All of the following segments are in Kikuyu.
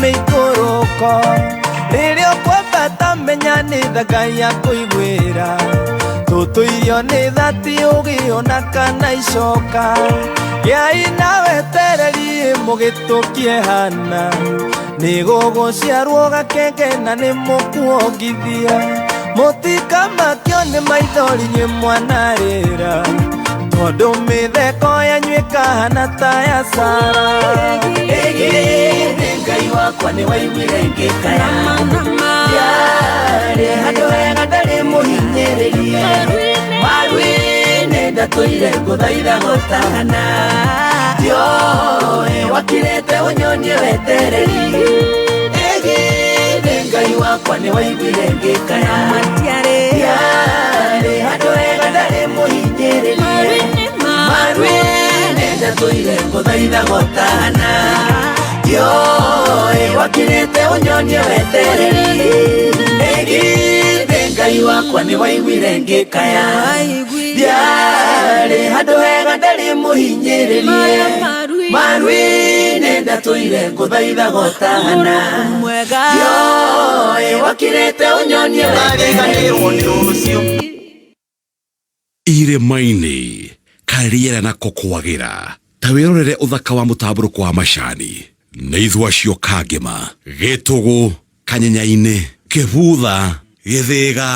Mĩikũrũko rĩrĩa ũkwambata menya nĩ tha Ngai akũiguĩra tũtũirio nĩ thati ũgĩona kana icoka gĩai na wetereri mũgĩtũkie hana nĩ gũgũciarwo gakenge na nĩ mũkuongithia mũtikamakio nĩ maithori inyuĩ mwanarĩra tondũ mĩtheko yanyu ĩkahana ta ya Sara. Ĩgĩ Ngai wakwa nĩ waiguire ngĩkaya ndiarĩ handũ hega ndarĩ mũhinyĩrĩrie maru-inĩ ndatũire ngũthaitha gũtahana ndioĩ wakirĩte ũnyonie wetereri. Ĩgĩ Ngai wakwa nĩ waiguire ngĩkaya ndiarĩ handũ hega ndarĩ mũhinyĩrĩrie maru-inĩ ndatũire ngũthaitha gũtahana ndioĩ wakirĩte ũnyonie wetereri. Ĩgĩ Ngai wakwa nĩ waiguire ngĩkaya ndiarĩ handũ hega ndarĩ mũhinyĩrĩrie maru-inĩ ndatũire ngũthaitha gũtahana ndioĩ wakirĩte ũnyonie wetereri. Irĩma-inĩ karĩera nako kwagĩra ta wĩrorere ũthaka wa mũtambũrũko wa macani nĩ ithua cio Kangema Gĩtũgũ Kanyenya-inĩ Kĩbutha Gĩthĩga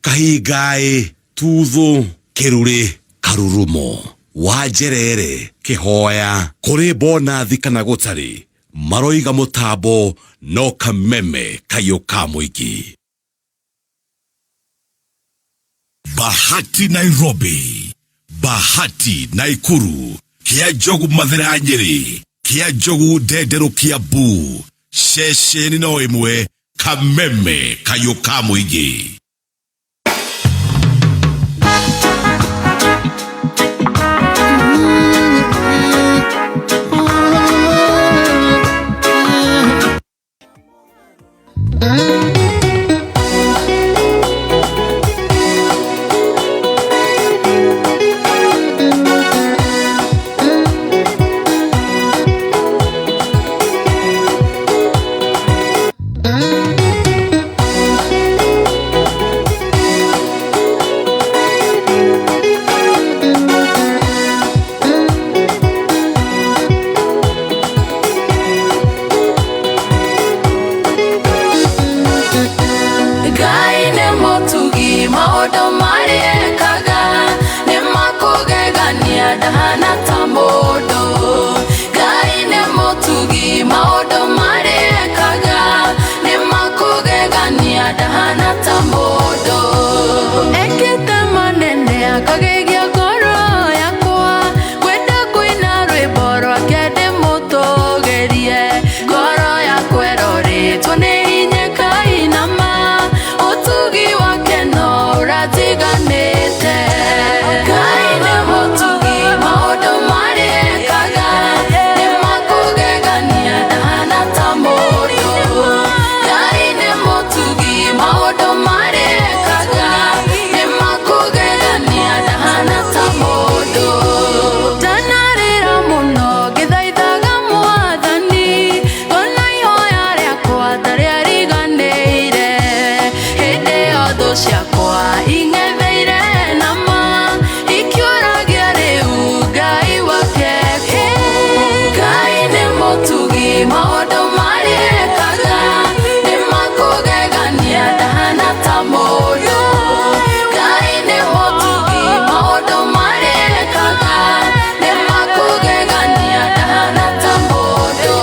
Kahingaĩ Tuthũ Kĩrurĩ Karurumo Wanjerere Kĩhoya kũrĩ bonathi kana gũtarĩ maroiga mũtambo no kameme kayũ ka mũingĩ. Bahati Nairobi, Bahati Naikuru, Kia Njogu Mathira Nyeri, Kia Njogu Ndenderũ Kiambu, ceceni no ĩmwe kameme kayũ ka mũingĩ. Ngai nĩ mũtugi maũndũ marĩa ekaga nĩ makũgegania ndahana ta mũndũ. Ngai nĩ mũtugi maũndũ marĩa ekaga nĩ makũgegania ndahana ta mũndũ. Ekĩte manene akagegia ngoro yakwa ngwenda kũina rwĩmbo rwake ndĩmũtũgĩrie ngoro yakwa ĩrorĩtwo nĩ hinya ĩkainama ũtugi wake no ũratiganĩte. Ngai nĩ mũtugi maũndũ marĩa ekaga nĩ makũgegania ndahana ta mũndũ. Ngai nĩ mũtugi maũndũ marĩa ekaga nĩ makũgegania ndahana ta mũndũ. Ndanarĩra mũno ngĩthaithaga mwathani ngona ihoya rĩakwa ta rĩariganĩire hĩndĩ ĩyo thũ ciakwa ing'etheire nama ikĩũragia rĩu Ngai wake kũ. Ngai nĩ mũtugi maũndũ marĩa ekaga nĩ makũgegania ndahana ta mũndũ. Ngai nĩ mũtugi maũndũ marĩa ekaga nĩ makũgegania ndahana ta mũndũ.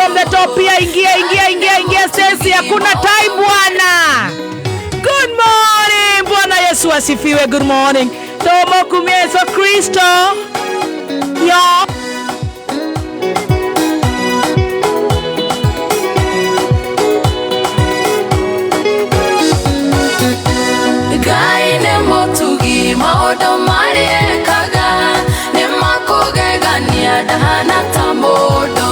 From the top pia ingia ingia ingia ingia Stacy, hakuna time bwana. Good morning. Bwana Yesu asifiwe. Good morning. Tomo Yesu Kristo. Yo. Ngai nĩ mũtugi, maũndũ marĩa ekaga nĩ makũgegania, ndahana ta mũndũ.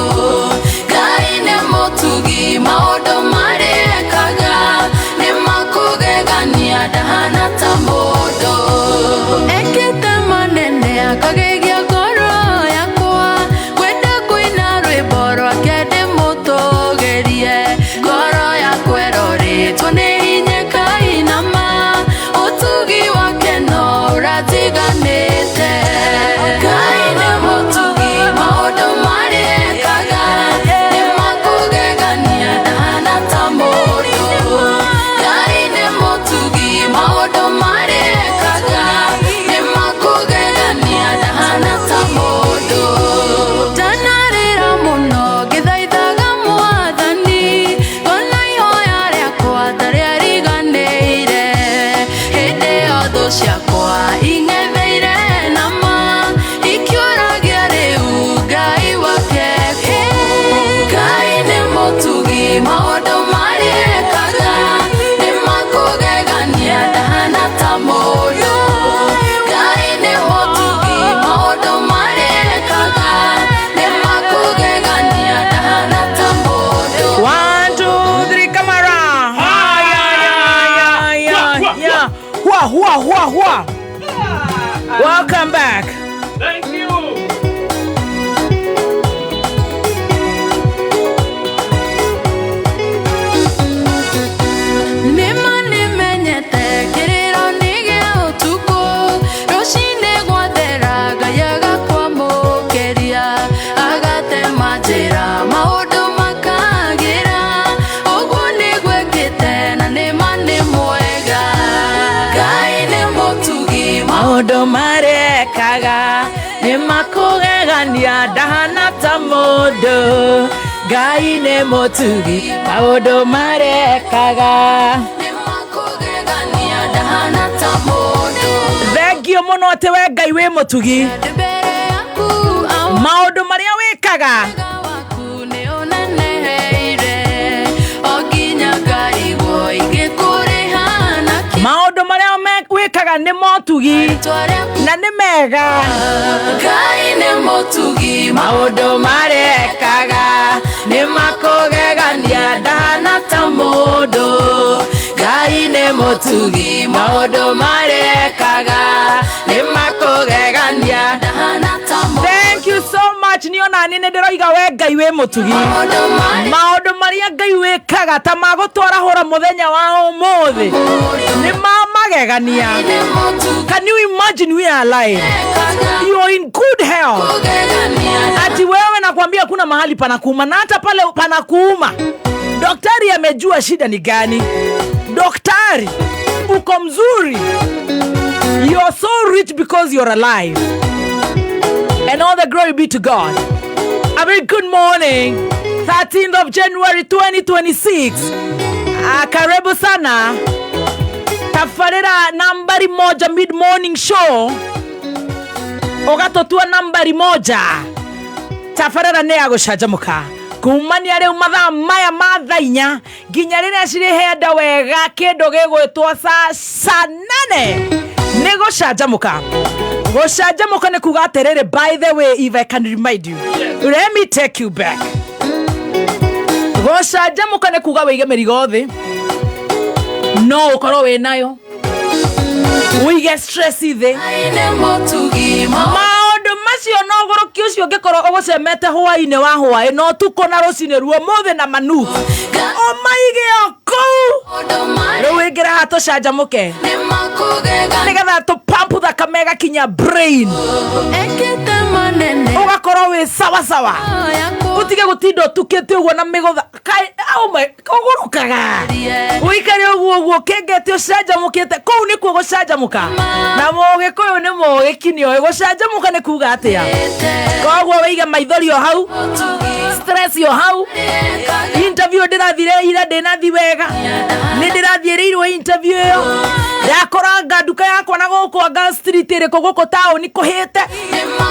Ngai nĩ mũtugi, maũndũ marĩa ekaga nĩ makũgegania, ndahana ta mũndũ. Ekĩte manene akagegia ngoro yakwa, ngwenda kũina rwĩmbo rwake ndĩmũtũgĩrie. Ngoro yakwa ĩrorĩtwo nĩ hinya ĩkainama, ũtugi wake no ũratiganĩte. Ngai nĩ mũtugi, maũndũ marĩa ekaga nĩ makũgegania, ndahana ta mũndũ. Ngai nĩ mũtugi, maũndũ marĩa ekaga nĩ makũgegania, ndahana ta mũndũ. Ndanarĩra mũno ngĩthaithaga Mwathani, ngona ihoya rĩakwa ta rĩariganĩire. Hĩndĩ ĩyo thũ ciakwa ing'etheire nama, ikĩũragia rĩu Ngai wake kũ. Ngai nĩ mũtugi, maũndũ marĩa ekaga nĩ makũgegania, ndahana ta mũndũ. Ngai nĩ mũtugi, maũndũ marĩa ekaga nĩ makũgegania, ndahana ta mũndũ. One, two, three, come around. Haya, ya, ya, ya. Hua, hua, hua, hua. Welcome back. Thank you. Nĩma nĩmenyete kĩrĩro nĩ gĩa ũtukũ, rũcinĩ gwathera Ngai agakwamũkĩria, agatema njĩra maũndũ makagĩra, ũguo nĩguo ekĩte na nĩma nĩ mwega. Ngai nĩ mũtugi, Maũndũ marekaga nĩ makũgegania, ndahana ta mũndũ. Ngai nĩ mũtugi, maũndũ marekaga nĩ makũgegania, ndahana ta mũndũ. Thengio mũno atĩ we Ngai wĩ mũtugi. Ndĩ mbere yaku awa Maũndũ marĩa wĩkaga waku nĩ ũneneheire, o nginya ngarigwo ingĩkũrĩha nakĩ. Maũndũ marĩa wĩkaga nĩ motugi Rĩtwa rĩaku na nĩ mega. Ngai nĩ mũtugi, Maũndũ marekaga nĩ makũgegania, ndahana ta mũndũ. Ngai nĩ mũtugi, maũndũ marekaga nĩ makũgegania, ndahana ta mũndũ. Thank you so much. Nĩ onani nĩ ndĩroiga we Ngai wĩ mũtugi. Maũndũ marĩa Maũndũ marĩa Ngai wĩkaga ta magũtwarahũra mũthenya wa ũmũthĩ nĩ ma magegania. Nĩ mũtugi Can you imagine we are alive? ekaga You are in good health. kũgegania. Ati wewe nakwambia kuna mahali panakuuma, na hata pale panakuuma daktari amejua shida ni gani. Daktari, uko mzuri. You're so rich because you're alive, and all the glory be to God. A very good morning, 13th of January 2026. Ah, karibu sana tabarĩra nambari moja mid morning show, ũgatũtua nambari moja. Tabarĩra nĩ ya gũcanjamũka kumania rĩu mathaa maya ma thaa 4 nginya rĩrĩa cirĩhenda wega kĩndũ gĩgwĩtwo saa 8. Nĩ gũcanjamũka. Gũcanjamũka nĩ kuga atĩrĩrĩ, by the way, if I can remind you, let me take you back. Gũcanjamũka nĩ kuga wĩige mĩrigo thĩ, no ũkorwo wĩ nayo, wĩige stress thĩ. Ngai nĩ mũtugi, Maũndũ macio na ũgũrũki ũcio ũngĩkorwo ũgũcemete hwaĩ-inĩ wa hwaĩ na ũtukũ na rũcinĩ ruo mũthĩ na manu, ũmaige o kũu. Rĩu wĩingĩre haha tũcanjamũke nĩgetha tũpampu thakame ĩgakinya brain, ũgakorwo wĩ sawa sawa, ũtige gũtinda ũtukĩte ũguo na mĩgũtha. Kai, oh my, ũgũrũkaga ũikare ũguo ũguo ũkengete ũcanjamũkĩte. Kũu nĩkuo gũcanjamũka, na mũgĩkũyũ nĩ mũgĩ nĩoĩ gũcanjamũka nĩ kuga atĩa. Koguo wĩige maithori o hau, stress o hau. Interview ndĩrathire ira, ndĩnathi wega, nĩ ndĩrathiĩrĩirwo interview ĩyo, ndakoranga nduka yakwa na gũkũ anga street ĩrĩkũ gũkũ taũni kũhĩte,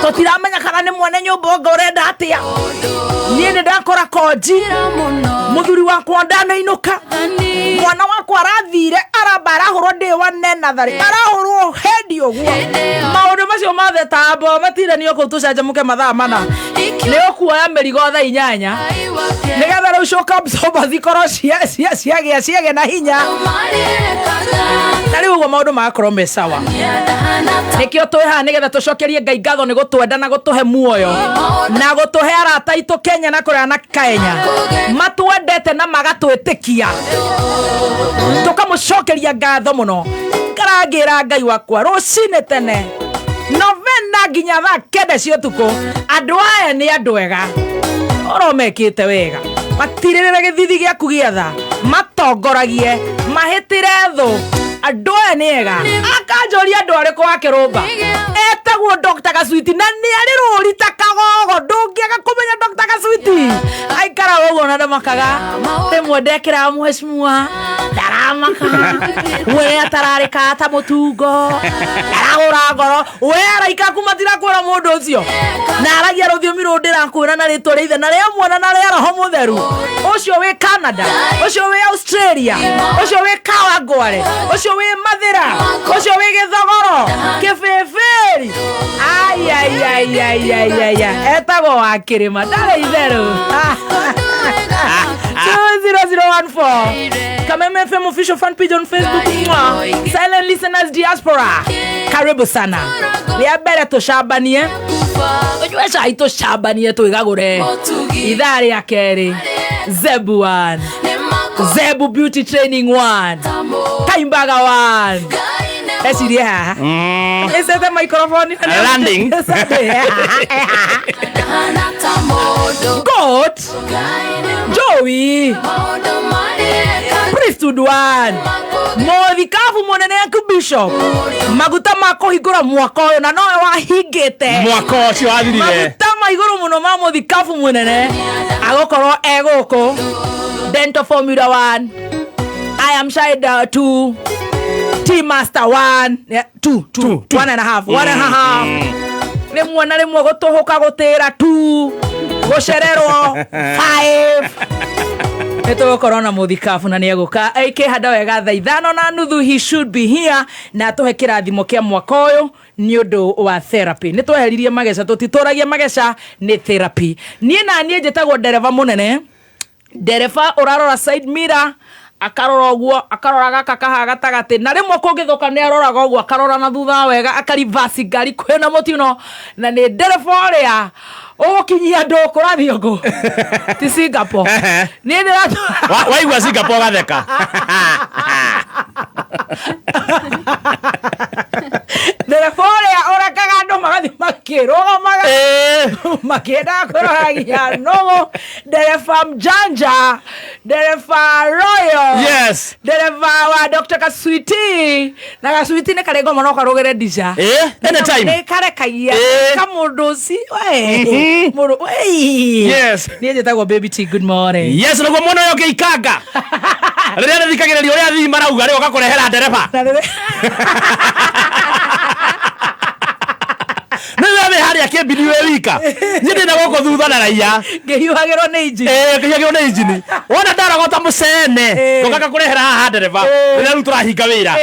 tũtiramenya kana nĩ mwene nyũmba anga ũrenda atĩa. Niĩ nĩ ndakora konji, mũthuri wakwa ndanainũka, mwana wakwa arathire aramba arahũrwo ndĩ wa nenatharĩ, arahũrwo hendi ũguo. Maũndũ macio mothe tambo matiranio kũu. Tũcanjamũke mathaa 4, nĩ ũkuoya mĩrigo thaa 8 nĩgetha rĩu shock absorbers ikorwo ciagĩa na hinya, na rĩu ũguo maũndũ magakorwo me sawa. Nĩkĩo twĩ haha, nĩgetha tũcokerie Ngai ngatho nĩ gũtwenda na gũtũhe muoyo na gũtũhe arata aitũ Kenya na kũraya na Kenya matwendete na magatwĩtĩkia. Tũkamũcokeria ngatho mũno. Ngarangĩra Ngai wakwa rũcinĩ tene novena nginya thaa 9 cia ũtukũ. Andũ aya nĩ andũ ega, oro mekĩte wega, matirĩrĩre gĩthithi gĩaku gĩa tha, matongoragie mahĩtĩre thũ. Andũ aya nĩ ega. Akanjũria andũ arĩkũ wa kĩrũmba etagwo Dr. Gasuiti, na nĩ arĩ rũri ta kagogo, ndũngĩaga kũmenya Dr. Gasuiti. Aikara ũguo na ndamakaga, rĩmwe ndekĩraga mheshimiwa ndaramaka, we atararĩka ta mũtungo, ndaragũra ngoro, we araika kuma tirakwĩra mũndũ ũcio na aragia rũthiomi rũũ ndĩrakwĩra na rĩtwa rĩa ithe na rĩa mwana na rĩa Roho Mũtheru. Ũcio wĩ Canada, ũcio wĩ Australia, ũcio wĩ Kawangware, ũcio wĩ Mathĩra, ũcio wĩ Gĩthogoro Kĩbĩbĩri, aiaiaiaiaia, etagwo wa Kĩrĩma, ndarĩ itherũ. 20014 Kameme FM official fan page on Facebook. Mwah. Silent listeners diaspora, karibu sana. Rĩa mbere tũcambanie, tũnyue cai, tũcambanie, twĩgagũre. Ithaa rĩa kerĩ, Zebu 1, Zebu Beauty Training 1, Kaimbaga 1, ecirie haha ĩcete microphone. Landing. God Joey Priesthood 1, mũthikabu mũnene aku bishop, maguta ma kũhingũra mwaka ũyũ na nowe wahingĩte mwaka ũcio wathirire. Maguta ma igũrũ mũno ma mũthikabu mũnene agũkorwo e gũkũ. Dental Formula 1, I am Shida 2, T Master 1, yeah, 2 2, 1 and a half, 1 and a half, rĩmwe na rĩmwe gũtũhũka, gũtĩra 2, gũcererwo 5. Nĩ tũgũkorwo na mũthikabu na nĩ egũka ĩkĩhanda wega thaa 5:30. He should be here na atũhe kĩrathimo kĩa mwaka ũyũ nĩ ũndũ wa therapy. Nĩ tweheririe mageca, tũtitũragia mageca, nĩ therapy. Niĩ na niĩ njĩtagwo ndereba mũnene, ndereba ũrarora side mirror, akarora ũguo, akarora gaka kaha gatagatĩ, na rĩmwe kũngĩthũka nĩ aroraga ũguo, akarora na thutha wega, akarivasi ngari kwĩna mũtino, na nĩ ndereba ũrĩa ũgũkinyia andũ kũrathiĩ ũguo ti Singapore. Niĩ ndĩra Waigua Singapore ũgatheka. Ndereba ũrĩa ũrekaga andũ magathiĩ makĩrũgamaga makĩendaga kwĩrora nginya nũgũ, ndereba mjanja, ndereba royal, ndereba wa Dr. Kaswiti, na Kaswiti nĩ karĩ ngoma no karũgĩre ndica. Anytime. Nĩ karekagia kamũndũ ũci we mũndũ we. Niĩ njĩtagwo Baby T, good morning. Yes, naguo mwena ũyũ ũngĩ ikanga rĩrĩa rĩthikagĩrĩria ũrĩa athii marauga rĩ ũgakũrehera ndereba. Na rĩrĩa Nĩ we wĩ harĩa kĩmbini wĩ wika, niĩ ndĩ na gũkũ thutha na raia. Ngĩhiũhagĩrwo nĩ injini. Kĩhiagĩrwo nĩ injini, wona ndarogota mũcene, ngoka ngakũrehera haha ndereba rĩrĩa rĩu tũrahinga wĩra.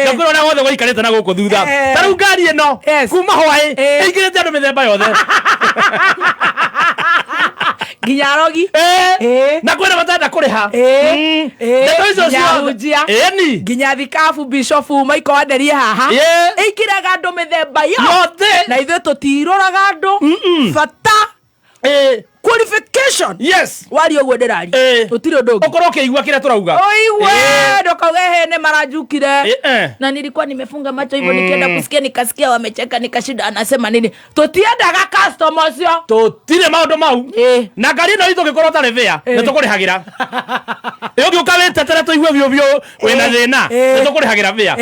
Ngakwĩra ũrĩa wothe waikarĩte na gũkũ thutha. Ta rĩu ngari ĩno kuma hwaĩ ĩingĩrĩte andũ mĩthemba yothe. Nginya arogi. Na kwĩna matarenda kũrĩha. Ndeto icio Nginya ciothe. ahunjia. Ĩni. Nginya thikabu bishofu Michael Wanderie haha. Ĩingĩraga andũ mĩthemba yothe. Na ithuĩ tũtiroraga andũ, bata Qualification. Yes. Waria ũguo ndĩraria. Gũtirĩ ũndũ ũngĩ. Ũkorwo ũkĩigua kĩrĩa tũrauga. Oigue ndũkauge he nĩ maranjukire. Na nilikuwa nimefunga macho hivyo, nikienda kusikia nikasikia wamecheka, nikashinda anasema nini. Tũtiendaga customer ũcio. Tũtirĩ maũndũ mau. Na ngari ĩno itũ ũngĩkorwo ũtarĩ bĩa, nĩ tũkũrĩhagĩra. Ĩ ũngĩũka wĩtetere tũigue biũ biũ wĩna thĩna, nĩ tũkũrĩhagĩra bĩa.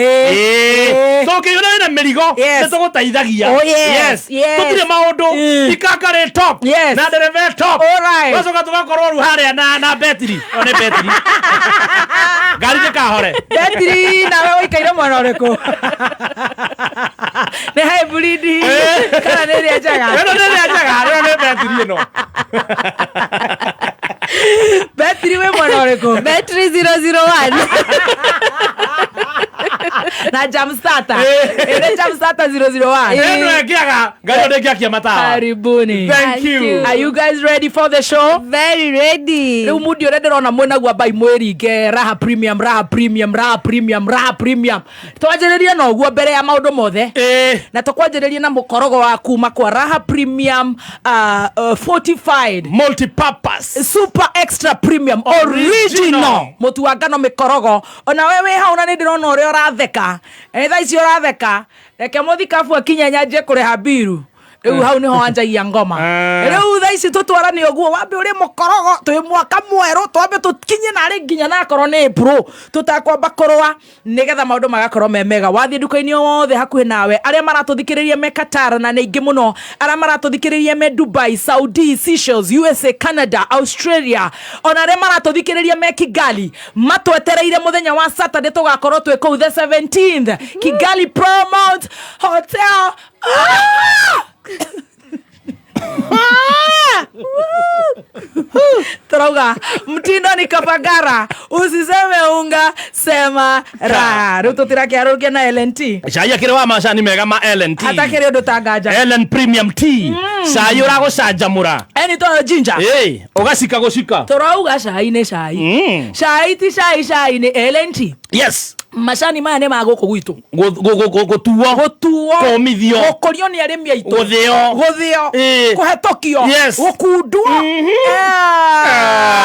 Tũngĩona wĩna mĩrigo, nĩ tũgũteithagia. Oh, yes. Yes. Tũtirĩ maũndũ. Ikanga rĩ top. Na ndereba e top. Alright. Tũgacoka tũgakorwo rĩu harĩa na betiri. Ĩyo nĩ betiri. Ngari ndĩkahore. Betiri nawe ũikaire mwena ũrĩkũ? Nĩ hybrid kana nĩ ĩrĩa njega? Ĩno nĩ ĩrĩa njega, ĩno nĩ betiri ĩno. Betiri wĩ mwena ũrĩkũ? Battery 001. Na jump starter. Ĩrĩ jump starter 001. Ĩno ĩngĩaga ngari ĩyo ndĩngĩakia matawa. Karibuni. Thank you. Are you guys ready for the show? Very ready. Rĩu mundi ũrĩa ndĩrona mwĩnaguo ambai mwĩringe Raha Premium, Raha Premium, Raha Premium, Raha Premium. Twanjĩrĩrie na ũguo mbere ya maũndũ mothe. Na tũkwanjĩrĩrie na mũkorogo wa kuma kwa Raha Premium, fortified multipurpose super extra premium original mũtu wa ngano mĩkorogo. Ona we wĩ hau na nĩ ndĩrona ũrĩa ũratheka. Thaa ici ũratheka, reke mũthikabu akinye nyanjie kũrĩha mbiru. Rĩu hau nĩho wanjagia ngoma. Rĩu thaa ici tũtwarane ũguo, wambe ũrĩe mũkorogo twĩ mwaka mwerũ, twambe tũkinye narĩ nginya nakorwo nĩ April tũtakwamba kũrũa, nĩgetha maũndũ magakorwo me mega. Wathiĩ nduka-inĩ o wothe hakuhĩ nawe, arĩa maratũthikĩrĩria me Qatar na nĩ aingĩ mũno, arĩa maratũthikĩrĩria me Dubai, Saudi, Seychelles, USA, Canada, Australia, ona arĩa maratũthikĩrĩria me Kigali, matwetereire mũthenya wa Saturday tũgakorwo twĩ kũu the 17th Kigali Promount Hotel. Turauga mtindo ni kapagara, usiseme unga, sema raha. Rĩu tũtirakĩarũkia na LNT. Cai akĩrĩ wa macani mega ma LNT. Hatakĩrĩ ũndũ tanganja. LN Premium Tea. Cai ũragũcanjamũra. Eni to ginger. Ũgacika gũcika. Tũrauga cai nĩ cai. Cai ti cai, cai nĩ LNT. Yes. Macani maya nĩ ma gũkũ gwitũ. Gũtuo. Gũtuo. Kũmithio. Gũkũrio nĩ arĩmi aitũ. Gũthĩo. Gũthĩo. Kũhetũkio. Gũkundwo.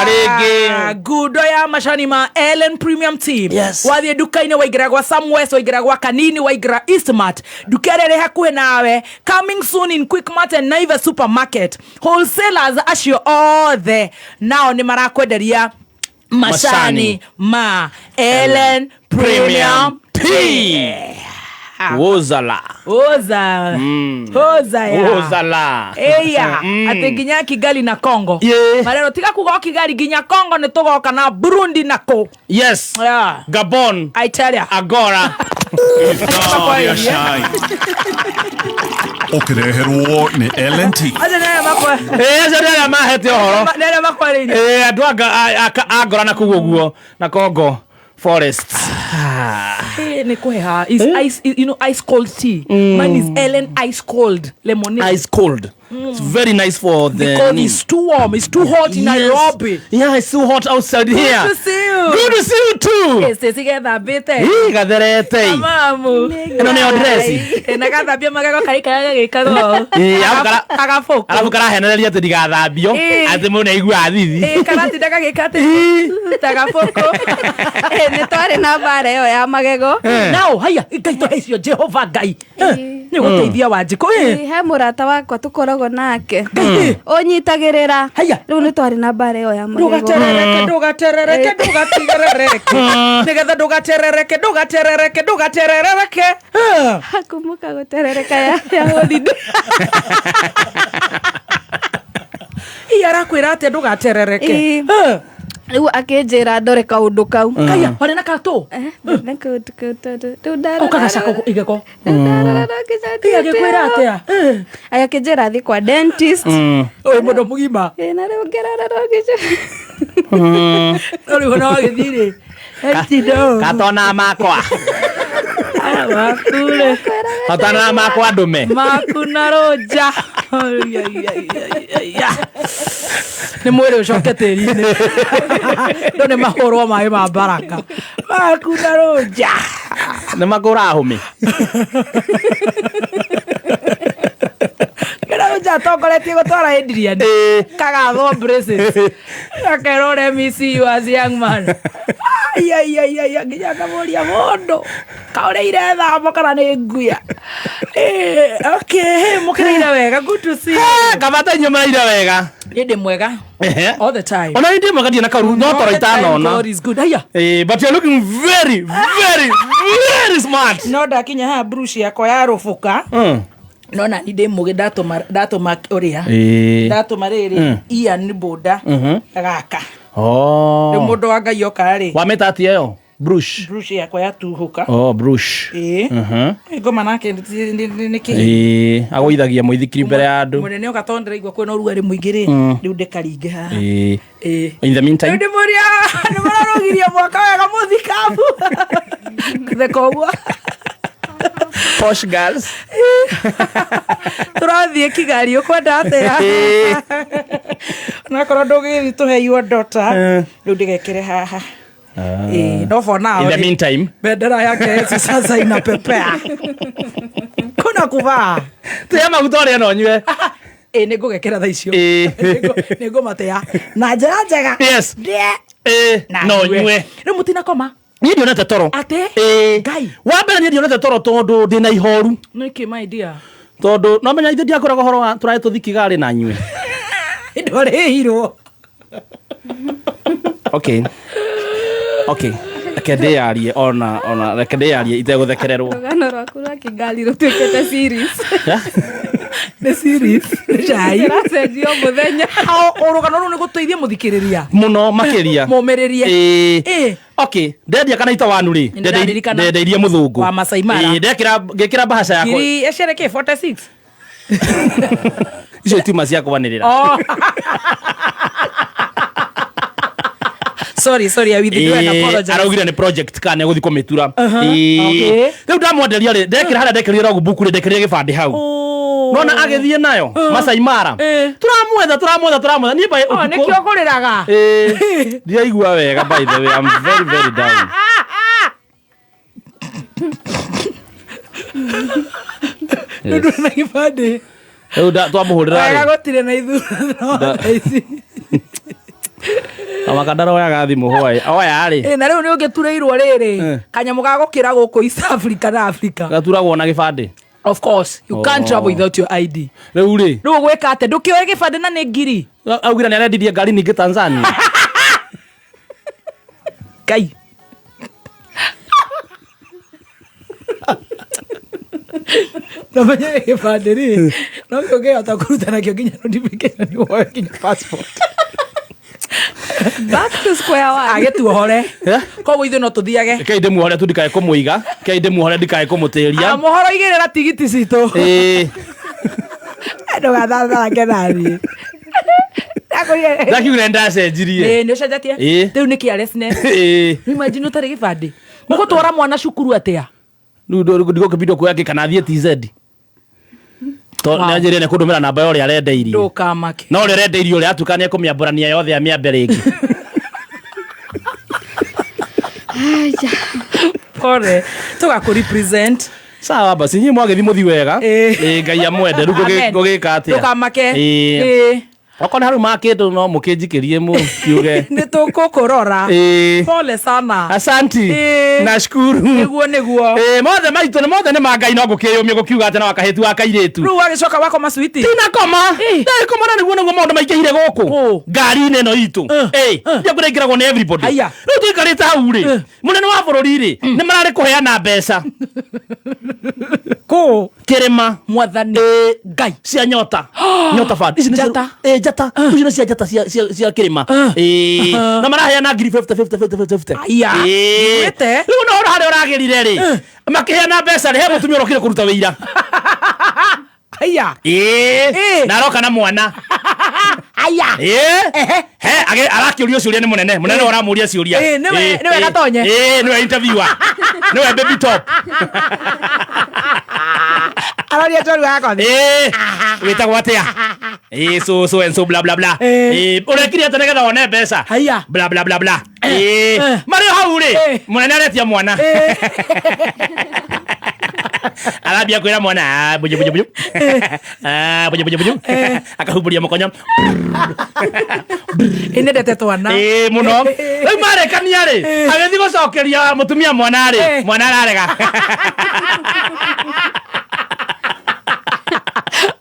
Rĩngĩ. Ngundo ya macani ma Ellen Premium Tea. Yes. Wathiĩ nduka-inĩ waingĩra gwa Samwest, waingĩra gwa Kanini, waingĩra Eastmart, nduka ĩrĩa ĩrĩ hakuhĩ nawe, coming soon in Quickmart and Naivas supermarket. Wholesalers acio othe nao nĩ marakwenderia macani ma Ellen Premium Tea. Wozala. Oza. Oza ya. Wozala. Eya, atĩ nginya Kigali na Congo. Marero tiga kuga o Kigali, nginya Congo nĩ tũgoka na Burundi na kũ. Yes. Yeah. Gabon. I tell ya. Agora. Ũkĩreherwo nĩ LNT. Acio nĩ arĩa makwa. Acio nĩ arĩa mahete ũhoro. Nĩ arĩa makwarĩirie. Andũ Angora na kũu ũguo na Congo forest. Nĩ kũheha. Is ice, you know, ice cold tea. Mine is Ellen ice cold lemonade. Ice cold. It's very nice for the Because knee. it's too warm. It's too hot in Yes. Nairobi. Yeah, it's too hot outside here. Good to see you. Good to see you too. Ĩĩ cigethambĩte. Ĩ, gatherete. Mamu. Ĩno nĩyo dress. Na gathambia magego karikaraga gĩkago. Ĩ, Kagabũkũ. Arabu karahenereria atĩ ndigathambio. Atĩ mũndũ nĩaiguaga thithi. Karatinda gagĩka atĩ ta gabũkũ. Nĩ twarĩ na mbara ĩyo ya magego. Nao haya Ngai tũhe icio Jehova Ngai. Nĩ gũteithia Wanjikũ. He mũrata wakwa tũkoragwo nake ũnyitagĩrĩra. Rĩu nĩ twarĩ na mbara ĩyo ya magego. Ndũgaterereke, ndũgaterereke, ndũgatigerereke. Nĩgetha ndũgaterereke, ndũgaterereke, ndũgaterereke. Hakumuka gũterereka ya holiday. Ii arakwĩra atĩa ndũgaterereke? Rĩu akĩnjĩra ndore kaũndũ kau. Kaya, warĩ na katũ? Na kaũndũ kau tondũ rĩu ndarora. Ũkagacaka igego. Ndarora Ii agĩkwĩra atĩa? Agĩkĩnjĩra thiĩ kwa dentist. Ũyũ mũndũ mũgima. Na rĩu ngĩrora ngĩca. No rĩu ona wagĩthiĩ rĩ. Katona makwa. Makure. Katona makwa ndũme. Maku na rũnja. Nĩ mwĩrĩ ũcoke tĩri-inĩ. No nĩ mahũrwo maĩ ma baraka. Maku na rũnja. Nĩ makũra hũmĩ. Kĩra rũnja Atongoretie gũtwara Adrian. Kagathwo braces. Gakerwo, "Let me see you as young man." Ai ai ai ai, nginya ngamũria mũndũ kaũrĩire thambo kana nĩ nguya. Okay, mũkĩrĩire wega. Good to see you. Kabata inyuĩ maraire wega? Niĩ ndĩ mwega. All the time. Ona ndĩ mwega, ndirĩ na karu no toro All the time. itanona. God is good. Aya. But you're looking very, very, very smart. No ndakinya haha brush yakwa ya rũbũka. No nani ndĩ mũgĩ, ndatũma ũrĩa ndatũma rĩrĩ Ian Boda gaka. Oh. Rĩu mũndũ wa Ngai oka rĩ. Wamĩta atia ĩyo? Brush. Brush yakwa yatuhũka. Oh, brush. Ĩĩ. Ngoma nake nĩ kĩ. Agũithagia mũithikiri mbere ya andũ. Mũnene oka tondũ ndĩraigua kwĩna ũrugarĩ mũingĩ rĩ, rĩu ndĩkaringe haha. Ĩĩ. In the meantime. Rĩu ndĩmũria nĩ mũrarũgirie mwaka wega mũthikabu theka ũguo. Posh girls. Tũrathiĩ Kigali, ũkwenda atĩa? Onakorwo ndũgĩthiĩ tũhe your daughter. Rĩu ndĩgekĩre haha. Ĩĩ, no for now In the rĩ, meantime. Bendera yake Yesu sasa inapepea kuna kuvaa. Tĩa maguta ũrĩa no nyue. Ĩ, nĩ ngũgekĩra thaa icio. Nĩ ngũmatea na njĩra njega. Ndĩe na No nyue. Rĩu mũtinakoma? Niĩ ndionete toro. Atĩ? Ngai. Wa mbere niĩ ndionete toro tondũ ndĩna ihoru. Nĩkĩ, my dear? Tondũ no menya ithuĩ ndiakwĩraga ũhoro wa tũraĩ tũthi Kigali na nyue. Ndwarĩhirwo. Okay, reke ndĩyarie ona reke ndĩyarie itegũthekererwo. Rũgano rwaku rwa Kigali rũtuĩkĩte series. Nĩ series, nĩ cai. Ĩracenjio mũthenya. Rũgano rũu nĩ gũteithia mũthikĩrĩria. Mũno makĩria. Mũmĩrĩrie. Ĩĩ. Okay, ndendia kana itawanu rĩ, Nĩndĩraririkana. ndendeirie mũthũngũ Wa Masai Mara. Ĩĩ, ndekĩra ngĩkĩra mbahaca yakwa. Ngiri ecere kĩ 46. Icio itiuma cia kwanĩrĩra. Oh. Sorry, sorry, I withdraw and apologize. Araugire nĩ project kana nĩ egũthiĩ kũmĩtura. Rĩu ndamwenderia rĩ, ndekĩra harĩa ndekĩrire logbook rĩ, ndekĩrire gĩbandĩ hau. Oh. Nona agĩthiĩ nayo Masai Mara. Tũramwetha, tũramwetha, tũramwetha niĩ by Oh, ũtukũ. nĩkĩo ngũrĩraga. Ĩĩ, ndiraigua wega. By the way, I'm very, very down. Yes. Ndũ na gĩbandĩ. Rĩu twamũhũrĩra Wega rĩ, gũtirĩ na ithurano thaa ici. Kamaka ndaroyaga thimũ hwaĩ oya rĩ. Ĩ, na rĩu nĩ ũngĩturĩirwo rĩrĩ kanyamũ ga gũkĩra gũkũ East Africa na Africa. Gaturagwo na gĩbandĩ? Of course, you can't Oh. travel without your ID. Rĩu rĩ, Rĩu ũgwĩka atĩa ndũkĩoe gĩbandĩ na nĩ ngiri? Augire nĩ arendirie ngari ningĩ Tanzania. Ngai. Namenye gĩbandĩ rĩ, no kĩo ũngĩhota kũruta nakĩo nginya notification woe nginya passport. Back to square one. Agĩtuohore. Eh? Koguo ithuĩ no tũthiage. Kei ndĩmuohore tu ndikae kũmũiga, kei ndĩmuohore ndikae kũmũtĩria. Mũhoro igĩrĩra tigiti citũ. Ndũgathathange naniĩ. Ndakiugire nĩndacenjirie. Ĩĩ, nĩ ũcenjetie. Rĩu nĩ carelessness. Rĩu imagine ũtarĩ gĩbandĩ, mũgũtwara mwana cukuru atĩa? Rĩu ndigũkĩbindwo kuoya kĩ kana athiĩ TZ. Wow. Nĩanjĩrire nĩ kũndũmĩra namba ya ũrĩa arendeirie. Ndũkamake. No ũrĩa arendeirie ũrĩa atuĩka nĩ ekũmĩambũrania yothe amĩambe rĩngĩ. Aya. Pole, tũgakũ represent. Sawa basi, inyuĩ mwagĩthiĩ mũthi wega. Ĩĩ. Ĩĩ, Ngai amwende. Rĩu Amen. ngũgĩka atĩa? Ndũkamake. Ĩĩ. Ĩĩ. Okorwo nĩ harĩ ma kĩndũ no mũkĩnjikĩrie mũkiuge. Nĩ tũkũkũrora. Ĩĩ. Pole sana. Asanti. Ĩĩ. Nashukuru. Nĩguo. Ĩĩ, mothe maitũ nĩ mothe nĩ ma Ngai, no ngũkĩyũmia gũkiuga atĩ no akahĩtu wa kairĩtu. Rĩu wagĩcoka wakoma switi. Tinakoma. Ndagĩkoma na nĩguo maũndũ maingĩhire gũkũ Kũ? ngari-inĩ ĩno itũ. Ndiakwĩra ingĩragwo nĩ everybody. Aya. Rĩu tũikarĩte hau rĩ, mũnene wa bũrũri rĩ, nĩ mararĩ kũheana mbeca. Kũ? Kĩrĩma. Mwathani Ĩĩ. Ngai. Cia nyota nyota fund ici nĩ Njata. Ĩĩ, njata ici nĩ cia njata cia kĩrĩma. Ĩĩ, na maraheana ngiri 50 50 50 50. Aya. Ĩĩ. Njiguĩte. Rĩu no harĩa ũragĩrire rĩ, makĩheana mbeca rĩ, he mũtumia ũrokire kũruta wĩira. Aya. Ĩĩ. Ĩĩ. Na aroka na mwana. Aya. Ĩĩ. He arakĩũrio ciũria nĩ mũnene mũnene ũramũria ciũria. Ĩĩ, nĩwe Gatonye. Ĩĩ, nĩwe interviewer, nĩwe baby top. Aroria njorua yakwa. Ĩĩ, wĩtagwo atĩa? Ĩĩ, so so and so, bla bla bla. Ĩĩ. Ĩĩ, ũrekire atĩa nĩgetha wone mbeca? Haya. Bla bla bla bla. Ĩĩ, marĩ o hau rĩ, mũnene aretia mwana. Arambia kwĩra mwana, "Ah, buju buju buju. Ah, buju buju buju." Akahumburia mũkonyo. Ĩnendete twana. Ĩĩ mũno. Rĩu marekania rĩ, agĩthiĩ gũcokeria mũtumia mwana rĩ, mwana ararega.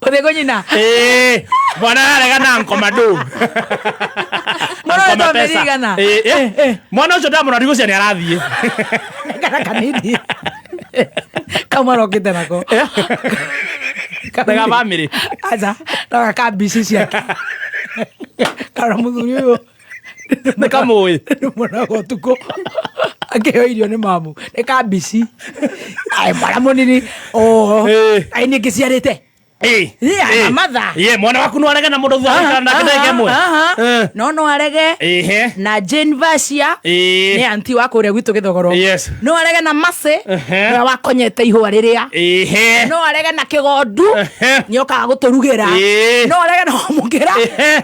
Ũthiĩ kũnyina. Ĩĩ, mwana ararega na nkomando. Mwana ũyũ etagwo mĩeri igana? Mwana ũcio ndamũrora ndigũcia nĩ arathiĩ. Kana kanini. Kau marokĩte nako. Nĩ ga bamĩrĩ. Aca, no gaka mbici ciake. Karora mũthuri ũyũ. Nĩ kamũĩ. Nĩmuonaga ũtukũ akĩheo irio nĩ mamu. Nĩ kambici. Ai mwana mũnini. Oh. Ai niĩ ngĩciarĩte. Yeah, mother. Ye, mwana waku no arege na mũndũ thutha wa gũikara nake ndagĩka ĩmwe. No no arege na Jane Vacia nĩ anti wa kũrĩa gwitũ Gĩthogoro. Yes. No arege na Mercy nĩwe wakonyete ihũa rĩrĩa. No arege na Kĩgondu nĩokaga gũtũrugĩra. No arege na Wamũkĩra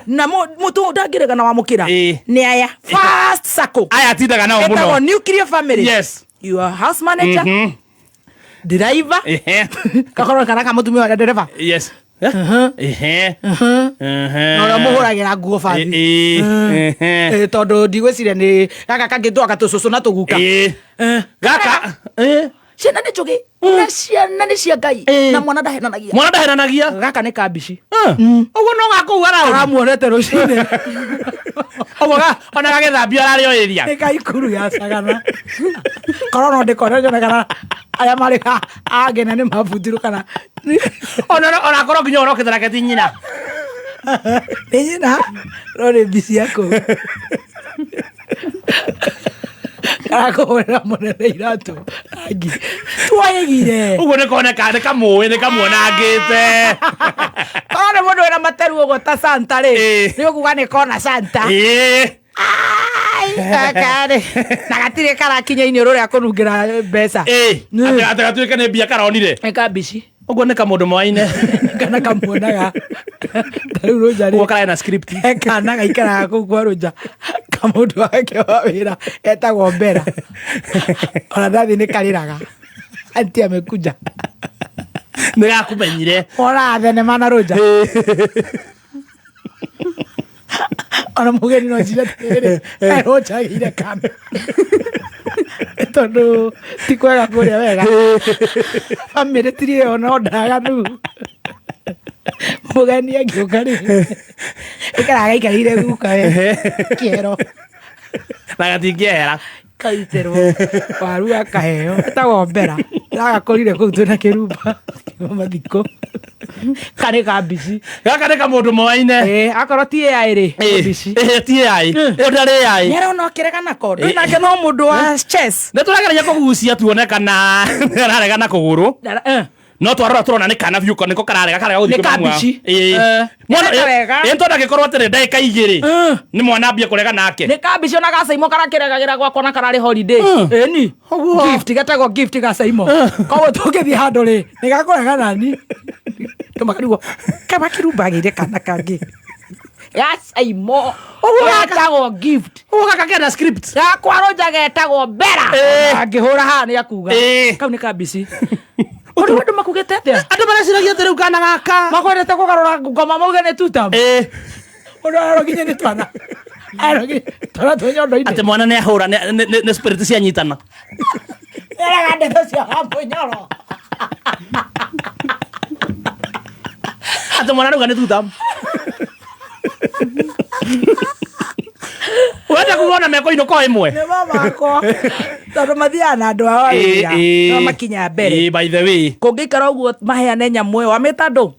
na mũtũ ndangĩrega na Wamũkĩra. Nĩ aya first circle. Aya atindaga nao mũno. Etagwo nuclear family. Yes. Your house manager. Driver. Gakorwo kana ka mũtumia wa ndereba. Yes. Na ũrĩa mũhũragĩra nguo bathi. Tondũ ndigwĩciria nĩ gaka kangĩ twaka tũcũcũ na tũguka. Gaka. Ciana nĩ njũgĩ na ciana nĩ cia Ngai na mwana ndahenanagia. Mwana ndahenanagia. Gaka nĩ kambici. Ũguo no gakũu around. Karamuonete rũcinĩ. Ũguo ona gagĩthambio ararĩ o area. Nĩ ka ikuru ya Sagana. Korwo no ndĩkone nyone kana aya marĩ agena nĩ mabutirwo kana. Ona onakorwo nginya ũrokĩte nake ti nyina. Nĩ nyina no nĩ mbici ya kũu. Karakũhũrĩra mũnene iratũ rangi. Twaigire. Ũguo nĩ koneka nĩ kamũĩ nĩ kamuonangĩte. Korwo nĩ mũndũ wĩna materu ũguo ta Santa rĩ, nĩ ũkuga nĩ kona Santa. Gaka rĩ, na gatirĩ karakinya iniũrũ rĩa kũnungĩra mbeca. Atĩ gatuĩke nĩ mbia karonire. Nĩ kambici. Ũguo nĩ kamũndũ moaine. Kana kamuonaga. Ta rĩu Rũnja rĩ. Ũguo kararĩ na script. Kana gaikaraga kũu kwa Rũnja. Kamũndũ wake wa wĩra etagwo Mbera. Ona ndathiĩ nĩ karĩraga. Anti amekuja. Nĩ gakũmenyire. Wonaga thenema na Rũnja. Ona mũgeni no njire atĩrĩrĩ, Rũnja agĩire kana. Tondũ ti kwega kũrĩa wega. Bamĩrĩ tirĩ ĩyo no ndaganu. Mũgeni angĩũka rĩ, ĩkaraga gaikarĩire guka we kĩero. Na gatingĩehera. Kaitĩrwo waru akaheo. Etagwo Mbera. Ndagakũrire kũu twĩna kĩrumba mathiko. Karĩ kambici. Gaka nĩ kamũndũ moaine. Akorwo ti AI rĩ, mbici. Ti AI. Ĩyo ndĩarĩ AI. Nĩ arona ũkĩrega nako. Ndũrĩ nake no mũndũ wa chess. Nĩ tũrageria kũgucia tuone kana ararega na kũgũrũ. No twarora tũrona nĩ kana biũ nĩko kararega karega gũthiĩ Nĩ kwĩ mamu wao. kambici. Mwana Nĩ wega. tondũ angĩkorwo atĩrĩ ndagĩka igĩrĩ nĩ mwana ambie kũrega nake. Nĩ kambici ona gacaimo karakĩregagĩra gwakwa na kararĩ holiday. Ĩni. Gift getagwo gift gacaimo. Koguo tũngĩthiĩ handũ rĩ, nĩ gakũrega nani. Tũmakarigwo kaba kĩrumba agĩire kana kangĩ. Gacaimo. Ũguo getagwo gift. Ũguo gaka kena script. Gakwa Rũnja getagwo Mbera. Angĩhũra haha nĩ akuga. Kau nĩ kambici. Ũrĩ andũ makugĩte atĩa? Andũ mareciragia atĩ rĩu kana gaka. Makwendete kũgarũra ngoma mauge nĩ tutam. Ũndũ araro nginya nĩ twana. Araro nginya twana twĩ nyondo-inĩ. Atĩ mwana nĩ ahũra nĩ spirit cianyitana. Nĩaraga ndeto cia Wamũnyoro. Atĩ mwana rauga nĩ tutam. Wenda kuga ona mekũinũka o ĩmwe. Nĩ mamakwa. Tondũ mathiaga na andũ ao a wĩra. No makinya mbere. By the way. Kũngĩikara ũguo maheane nyamũ ĩyo wamĩta ndũ?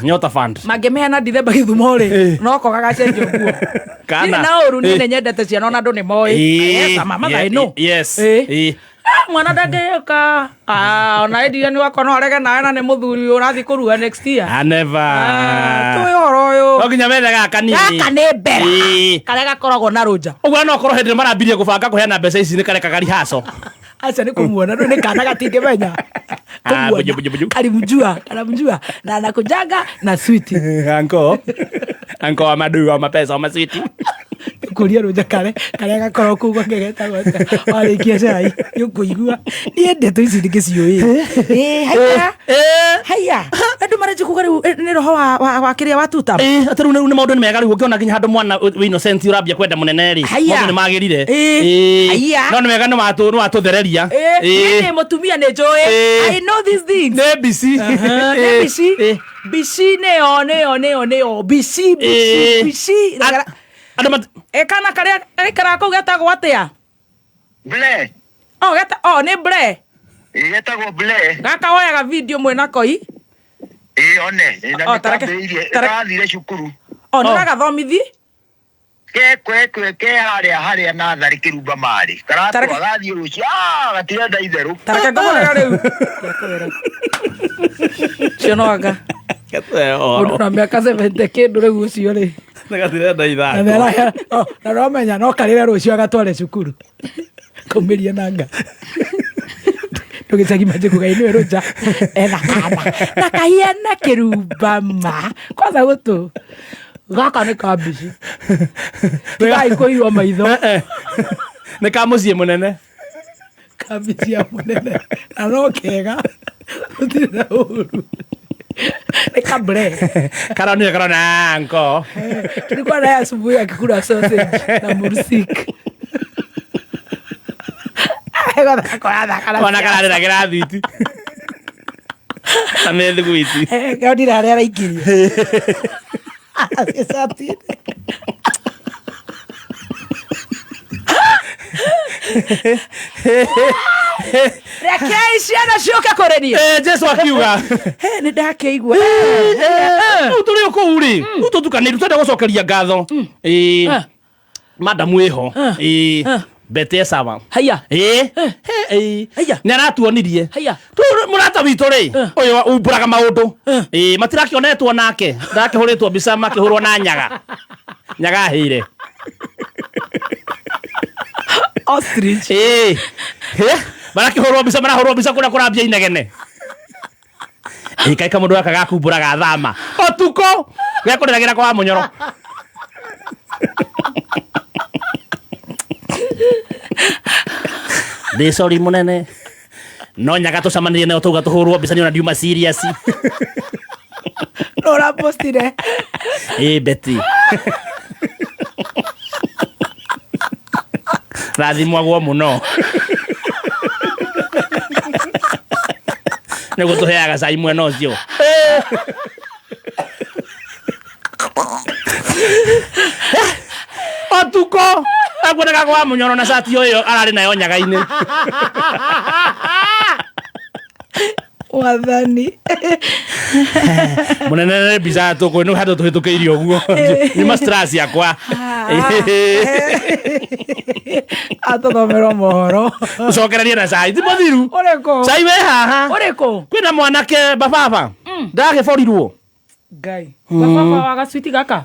Nyota fund. Mangĩmĩheana Dithemba Gĩthumo rĩ, no ko gagacenjio nguo. Kana. Ndirĩ na ũru niĩ nĩ nyendete ciana ona andũ nĩ moĩ. Yes, mama I know. Yes. Mwana ndangĩũka. Ona Adrian wakwa no arege nawe na nĩ mũthuri ũrathiĩ kũrua next year. Never. Tũĩ ũhoro ũyũ. No nginya wethe gaka nini. Gaka nĩ Mbera. Karĩa gakoragwo na Rũnja. Ũguo no korwo hĩndĩ ĩrĩa marambirie gũbanga kũheana mbeca ici nĩ karekaga rehearsal. Aca nĩ kũmuona rĩu nĩ kana gatingĩmenya. Buju, buju, buju. Kalimjua, kalimjua na anakujanga na switi. Anko. Anko wa madu wa mapesa wa maswiti. Kuria rũnja kare karĩa gakoragwo kũu gwake getagwo atĩa warĩkia cai nĩũkũigua niĩ ndeto ici ndĩgĩciũĩ. Ĩ haya haya andũ marenji kuga rĩu nĩ roho wa kĩrĩa wa tuta. Ĩ atĩ rĩu nĩ maũndũ nĩ mega rĩu ũkĩona nginya handũ mwana wĩ innocent ũrambia kwenda mũnene rĩ Haya. maũndũ nĩ magĩrire. Ĩ. Ĩ. Haya. No nĩ wega nĩ watũthereria. Ĩ niĩ ndĩ mũtumia nĩ njũĩ. Ĩ. I know these things. Nĩ mbici. Nĩ mbici. Ĩ. Mbici nĩyo nĩyo nĩyo nĩyo mbici mbici Ĩ. mbici. Andũ mat Ĩ kana karĩa gaikaraga kũu getagwo atĩa? Ble. Oh geta oh nĩ bre. Getagwo ble. Gaka woyaga video mwena koi. Ĩ one. Na Oh, tareke- nĩkambĩrĩirie tareke- kathire cukuru. Oh nĩ ũragathomithi? Ke kwe kwe ke harĩa harĩa natharĩ kĩrumba marĩ. Karatwa Tareke- gathiĩ rũciũ. Ah, gatirenda itherũ. Tareke ngũhũrĩra rĩu. Cionoga. Mũndũ na mĩaka 70 kĩndũ rĩu ũcio rĩ. Gatirenda Na ithako. na nomenya no karĩre rũciũ agatware cukuru. Kaumĩria nanga. Ndũgĩcagi manjĩkuga inĩwe rũnja ena kana na kahiana kĩrumba ma kwanza gũtũ gaka nĩ ka mbici tigai kũiywo maitho. Nĩ ka mũciĩ mũnene. Kambici ya mũnene na no kega gũtirĩ na ũru nĩ kambre. Karonire karona nko. Tulikuwa naye asubuhi akikula sausage na mursik. Ona kararĩra kĩrathiti. Na mĩthiguiti. Kaonire harĩa araikirie Gĩcati-inĩ. Rekei ciana ciũke kũrĩ niĩ. Jesu akiuga. Nĩ ndakĩigua. Rĩu tũrĩ o kũu rĩ rĩu tũtukanĩru twenda gũcokeria ngatho. Ĩ madamu ĩho. Ĩ Bete sawa. Haya. Ĩ ĩ Haya. nĩ aratuonirie. Haya. Mũrata witũ rĩ ũyũ umbũraga maũndũ. Ĩ matirakĩonetwo nake ndakĩhũrĩtwo mbica makĩhũrwo na nyaga. Nyaga hĩire. Ostrich. Ĩ marakĩhũrwo mbica marahũrwo mbica kũrĩa kũrambia inegene. Ĩ kaĩ kamũndũ gaka gakumbũraga thama ũtukũ gekũrĩragĩra kwa mũnyoro. Ndĩ sorry mũnene no nyaga tũcemanirie nayo tauga tũhũrwo mbica nĩona ndiuma serious. No ũrapostire. Ĩ Betty rathimwagwo mũno nĩguo tũheaga cai mwena ũcio. Ũtukũ akuoneka kwa mũnyoro na cati ũyũ ararĩ nayo nyaga-inĩ. Wathani. Mũnene nĩ mbica tũkũ nĩ handũ tũhĩtũkĩirie ũguo nĩ ma stress yakwa. Atũthomerwo mohoro. Ũcokererie na cai ti mũthiru. Ũrĩkũ? Cai wĩ haha. Ũrĩkũ? Kwĩna mwanake bababa ndagĩborirwo. Ngai. Bababa wa gacwiti gaka.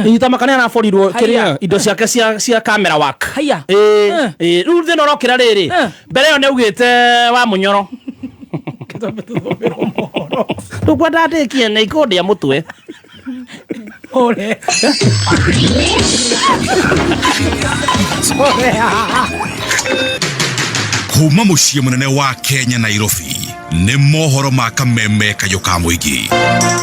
Inyita makane araborirwo Haya. kĩrĩa indo ciake cia camera work. Haya. Ĩ ĩ rĩu thĩna ũrokĩra rĩrĩ mbere ĩyo nĩaugĩte wa mũnyoro. Ndũkwenda ndĩkie nĩ ikũndĩa mũtwe. Ore. Ore. Kuma mũciĩ mũnene wa Kenya Nairobi nĩ mohoro ma kameme kayũ ka mũingĩ.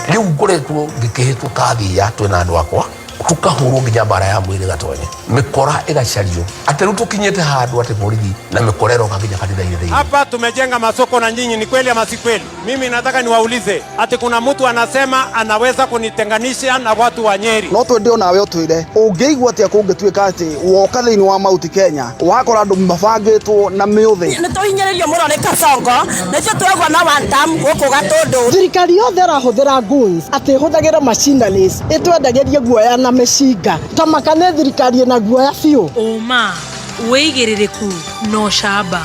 Rĩu ngoretwo ngĩkĩhĩtũka thia twĩna andũ akwa tukahũrwo nginya mbara ya mwĩrĩ gatonye mĩkora ĩgacario atĩ rĩu tũkinyĩte handũ atĩ borithi na mĩkora ĩroka nginya kanitha-inĩ thĩinĩ. Hapa tumejenga masoko na nyinyi, ni kweli ama si kweli? Mimi nataka niwaulize ati kuna mtu anasema anaweza kunitenganisha na watu wa Nyeri. No twende onawe ũtwĩre ũngĩigua atĩa kũngĩtuĩka atĩ woka thĩinĩ wa Mount Kenya wakora andũ mabangĩtwo na mĩũthĩ. Nĩ tũhinyĩrĩrio mũno nĩ Kasongo nĩtio twagwa na one term gũkũ Gatũndũ. Thirikari yothe ĩrahũthĩra goons atĩ ĩhũthagĩra machineries ĩtwendagĩrie guoya na mĩcinga tamaka nĩ thirikari ĩna guoya biũ. Ũma wĩigĩrĩrĩku na ũcamba.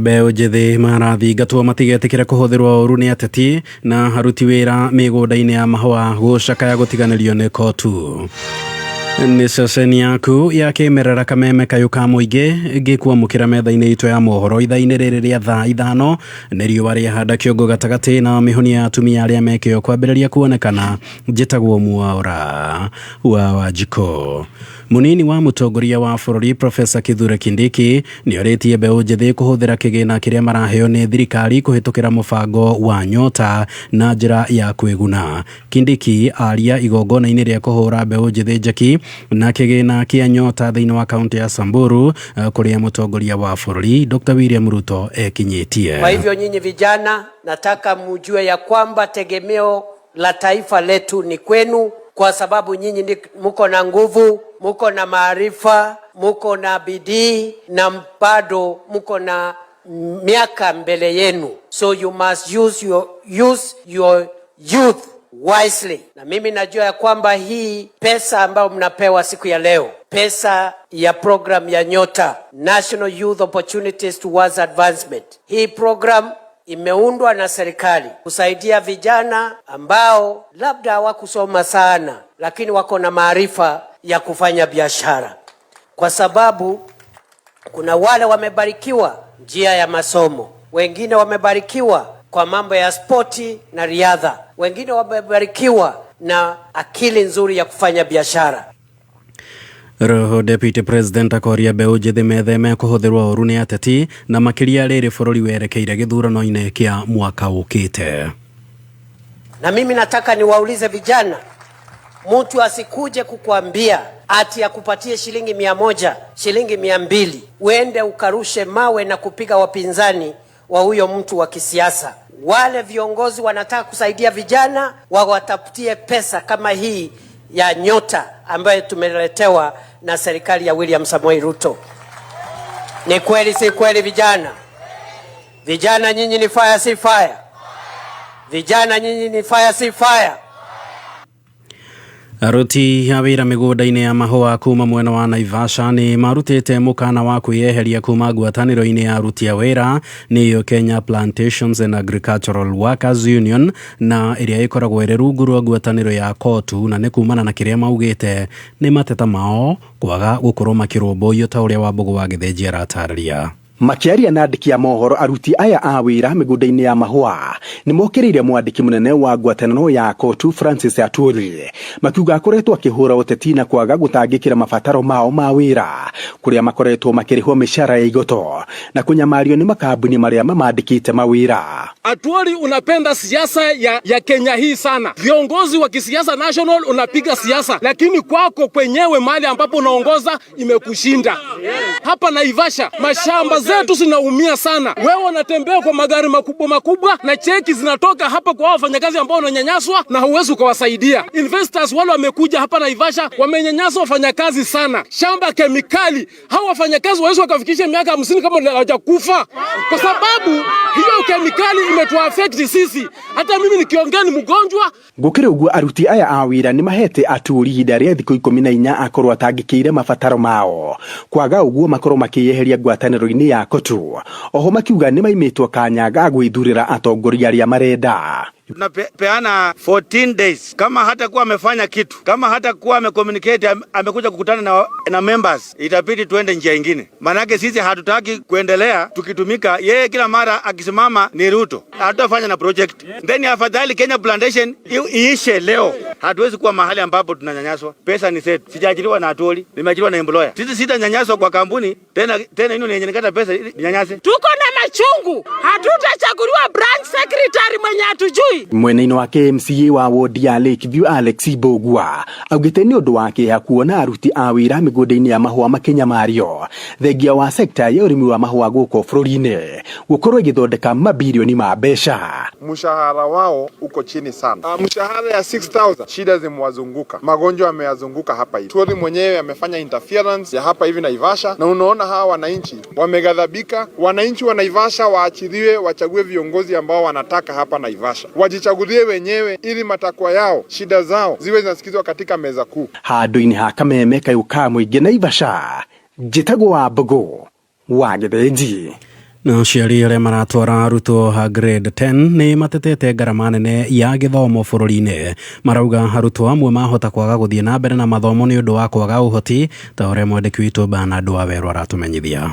Mbeũ njĩthĩ marathingatwo matigetĩkĩre kũhũthĩrwo ũru nĩ ateti na aruti wĩra mĩgũnda-inĩ ya mahũa gũcakaya gũtiganĩrio nĩ kotu. Nĩ ceceni yaku ya kĩmerera Kameme Kayũ ka Mũingĩ ngĩkwamũkĩra metha-inĩ itũ ya mohoro ithaa-inĩ rĩrĩ rĩa thaa 5. Nĩ riũa rĩahanda kĩongo gatagatĩ na mĩhonia ya atumia arĩa mekĩo kwambĩrĩria kuonekana. Njĩtagwo Mwaũra wa Wanjikũ. Mũnini wa mũtongoria wa bũrũri Profesa Kithure Kindiki nĩ orĩtie mbeũ njĩthĩ kũhũthĩra kĩgĩna kĩrĩa maraheo nĩ thirikari kũhĩtũkĩra mũbango wa Nyota na njĩra ya kwĩguna. Kindiki aria igongona-inĩ rĩa kũhũra mbeũ njĩthĩ njeki na kĩgĩna kĩa Nyota thĩinĩ wa kaunti ya Samburu kũrĩa mũtongoria wa bũrũri Dr. William Ruto ekinyĩtie. Kwa hivyo nyinyi vijana, nataka mjue ya kwamba tegemeo la taifa letu ni kwenu, kwa sababu nyinyi muko na nguvu, muko na maarifa, muko na bidii na bado muko na miaka mbele yenu. So you must use your youth wisely. Na mimi najua ya kwamba hii pesa ambayo mnapewa siku ya leo, pesa ya program ya Nyota, National Youth Opportunities Towards Advancement. Hii program imeundwa na serikali kusaidia vijana ambao labda hawakusoma sana lakini wako na maarifa ya kufanya biashara. Kwa sababu kuna wale wamebarikiwa njia ya masomo, wengine wamebarikiwa kwa mambo ya spoti na riadha, wengine wamebarikiwa na akili nzuri ya kufanya biashara. Roho Deputy President akoria mbeũ njĩthĩ metheme kũhũthĩrwo ũru nĩ ateti na makĩria rĩrĩ bũrũri werekeire gĩthurano-inĩ kĩa mwaka ũkĩte. Na mimi nataka niwaulize vijana, mtu asikuje kukuambia ati akupatie shilingi 100, shilingi 200, uende ukarushe mawe na kupiga wapinzani wa huyo mtu wa kisiasa. Wale viongozi wanataka kusaidia vijana wawatafutie pesa kama hii ya Nyota ambayo tumeletewa na serikali ya William Samoei Ruto. Ni kweli si kweli vijana? Vijana nyinyi ni fire si fire? Vijana nyinyi ni fire si fire? Aruti a wĩra mĩgũnda-inĩ ya mahũa kuma mwena wa Naivasha nĩ marutĩte mũkana wa kwĩyeheria kuma ngwatanĩro-inĩ ya aruti a wĩra nĩyo Kenya Plantations and Agricultural Workers Union na ĩrĩa ĩkoragwo ĩrĩ rungu rwa ngwatanĩro ya KOTU, na nĩ kumana na kĩrĩa maugĩte nĩ mateta mao kwaga gũkorwo makĩrũmbũiyo ta ũrĩa Wambũgũ wa Gĩthĩnji aratarĩria. Makiaria na andĩki a mohoro aruti aya a wĩra mĩgũnda-inĩ ya mahũa nĩ mokĩrĩire mwandĩki mũnene wa ngwatanĩro ya KOTU Francis Atwoli makiuga akoretwo akĩhũra ũteti na kwaga gũtangĩkĩra mabataro mao ma wĩra kũrĩa makoretwo makĩrĩhwo mĩcara ya igoto na kũnyamario nĩ makambuni marĩa mamandĩkĩte mawĩra. Atwoli, unapenda siasa ya Kenya hii sana. Viongozi wa kisiasa national unapiga siasa, lakini kwako kwenyewe mahali ambapo unaongoza imekushinda. Hapa Naivasha mashamba zetu zinaumia sana. Wewe unatembea kwa magari makubwa makubwa na cheki zinatoka hapa kwa wafanyakazi ambao wananyanyaswa na huwezi ukawasaidia. Investors wale wamekuja hapa Naivasha wamenyanyaswa wafanyakazi sana. Shamba kemikali, hao wafanyakazi wawezi wakafikisha miaka 50 kama hawajakufa, kwa sababu hiyo kemikali imetuaffect sisi. Hata mimi nikiongea ni mgonjwa. Gũkĩrĩ ũguo aruti aya a wĩra nĩ mahete Atwoli ihinda rĩa thikũ 14 akorwo atangĩkĩire mabataro mao, kwaga ũguo makorwo makĩyeheria ngwatanĩro-inĩ ya KOTU. Oho makiuga nĩ maimĩtwo kanya ga gwĩthurĩra atongoria arĩa marenda. Tunapeana 14 days. Kama hata kuwa amefanya kitu, kama hata kuwa amecommunicate, amekuja kukutana na members, itabidi tuende njia nyingine. Manake sisi hatutaki kuendelea tukitumika yeye kila mara akisimama ni Ruto. Hatutafanya na project. Then afadhali Kenya Plantation iishe leo. Hatuwezi kuwa mahali ambapo tunanyanyaswa. Pesa ni zetu. Sijaajiriwa na Atwoli, nimeajiriwa na employer. Sisi sitanyanyaswa kwa kampuni tena tena ino yenye nikata pesa ninyanyase. Tuko na machungu. Hatutachaguliwa branch secretary mwenye hatujui. Mwena-inĩ wake MCA wa wodi ya Lakeview Alex Mbugua augĩte nĩ ũndũ wa kĩeha kuona aruti a wĩra mĩgũnda-inĩ ya mahũa makĩnyamario thengia wa sekta ya ũrĩmi wa mahũa gũkũ bũrũri-inĩ gũkorwo ĩgĩthondeka mabilioni ma mbeca. Mshahara wao uko chini sana. Mshahara ya 6000 shida zimewazunguka, magonjwa yamewazunguka hapa hivi. Atwoli mwenyewe amefanya interference ya hapa hivi Naivasha, na unaona hawa wananchi wameghadhabika. Wananchi wa Naivasha waachiliwe, wachague viongozi ambao wanataka hapa Naivasha, wajichagulie wenyewe ili matakwa yao, shida zao ziwe zinasikizwa katika meza kuu. Handũ-inĩ ha Kameme kayũ ka mũingĩ Naivasha, njĩtagwo Wambũgũ wa Gĩthĩnji. Na aciari arĩa maratwara arutwo a grade 10 nĩ matetete ngarama nene ya gĩthomo bũrũri-inĩ. Marauga arutwo amwe mahota kwaga gũthiĩ na mbere na mathomo nĩ ũndũ wa kwaga ũhoti, ta ũrĩa mwandĩki witũ Bernard Wawerũ aratũmenyithia.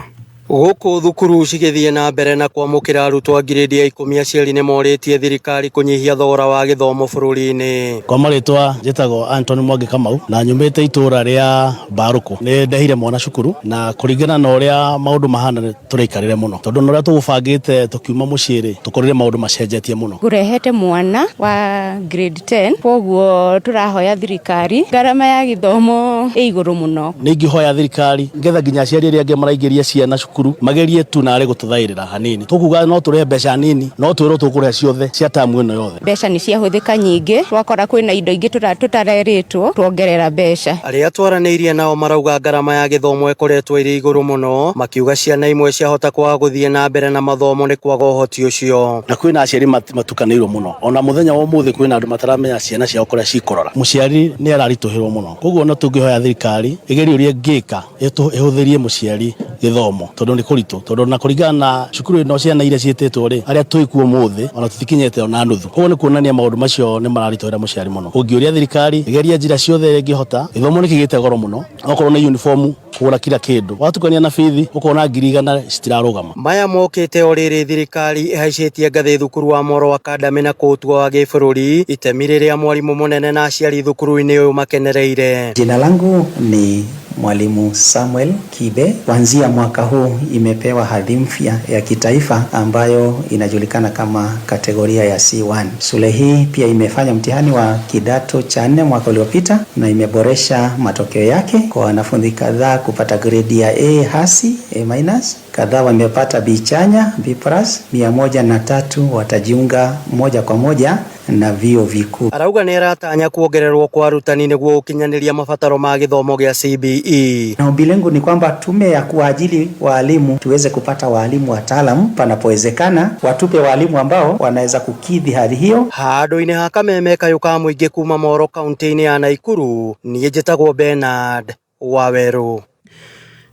Gũkũ thukuru cigĩthiĩ na mbere na kwamũkĩra arutwo a ngirĩndi ya 10, aciari nĩ morĩtie thirikari kũnyihia thogora wa gĩthomo bũrũri-inĩ. Kwa marĩtwa njĩtagwo Anthony Mwangi Kamau na nyumĩte itũra rĩa Mbarũkũ. Nĩ ndehire mwana cukuru na kũringana na ũrĩa maũndũ mahana nĩ tũraikarĩre mũno, tondũ na ũrĩa tũgũbangĩte tũkiuma mũciĩ rĩ, tũkorire maũndũ macenjetie mũno. Ngũrehete mwana wa grade 10, koguo tũrahoya thirikari ngarama ya gĩthomo ĩ igũrũ mũno. Nĩ ingĩhoya thirikari ngetha nginya aciari arĩa angĩ maraingĩria ciana cukuru magerie tu narĩ gũtũthaĩrĩra hanini. Tũkuga no tũrĩhe mbeca nini, no twĩrwo tũkũrĩha ciothe cia tamu ĩno yothe. Mbeca nĩ ciahũthĩka nyingĩ, twakora kwĩna indo ingĩ tũtarerĩtwo tuongerera mbeca. Arĩa twaranĩirie nao marauga ngarama ya gĩthomo ĩkoretwo ĩrĩ igũrũ mũno, makiuga ciana imwe ciahota kwaga gũthiĩ na mbere na mathomo nĩ kwaga ũhoti ũcio. Na kwĩna aciari matukanĩirwo mũno, ona mũthenya wa ũmũthĩ kwĩna andũ mataramenya ciana ciao kũrĩa cikũrora. Mũciari nĩ araritũhĩrwo mũno, koguo no tũngĩhoya thirikari ĩgerie ũrĩa ĩngĩka ĩhũthĩrie mũciari gĩthomo, tondũ nĩ kũritũ, tondũ na kũringana na cukuru ĩno ciana iria ciĩtĩtwo rĩ, arĩa twĩ kuo ũmũthĩ ona tũtikinyĩte ona nuthu. Koguo nĩ kuonania maũndũ macio nĩ mararitũhĩra mũciari mũno. Ũngĩũria thirikari ĩgerie njĩra ciothe ĩrĩa ĩngĩhota, gĩthomo nĩ kĩgĩte goro mũno, okorwo nĩ uniform kũgũra kila kĩndũ, watukania na bithi ũkona 100,000 citirarũgama. Maya mokĩte o rĩrĩ thirikari ĩhaicĩtie ngathĩ thukuru wa Moro Academy na kũũtua wa gĩbũrũri, itemi rĩrĩa mwarimũ mũnene na aciari thukuru-inĩ ũyũ makenereire. Jina langu ni Mwalimu Samuel Kibe. Kuanzia mwaka huu imepewa hadhi mpya ya kitaifa ambayo inajulikana kama kategoria ya C1. Shule hii pia imefanya mtihani wa kidato cha 4 mwaka uliopita na imeboresha matokeo yake kwa wanafunzi kadhaa kupata gredi ya A hasi, A minus, kadhaa wamepata B chanya, B plus, 103 watajiunga moja kwa moja na vyuo vikuu. Arauga nĩ aratanya kuongererwo kwa arutani nĩguo gũkinyanĩria mabataro ma gĩthomo gĩa CBE. Na ombi lengu ni kwamba tume ya kuajili waalimu tuweze kupata waalimu wataalamu panapowezekana, watupe waalimu ambao wanaweza kukidhi hali hiyo. Handũ-inĩ ha kameme kayũ ka mũingĩ kuma Moro kaunti-inĩ ya Naikuru, niĩ njĩtagwo Bernard Wawerũ.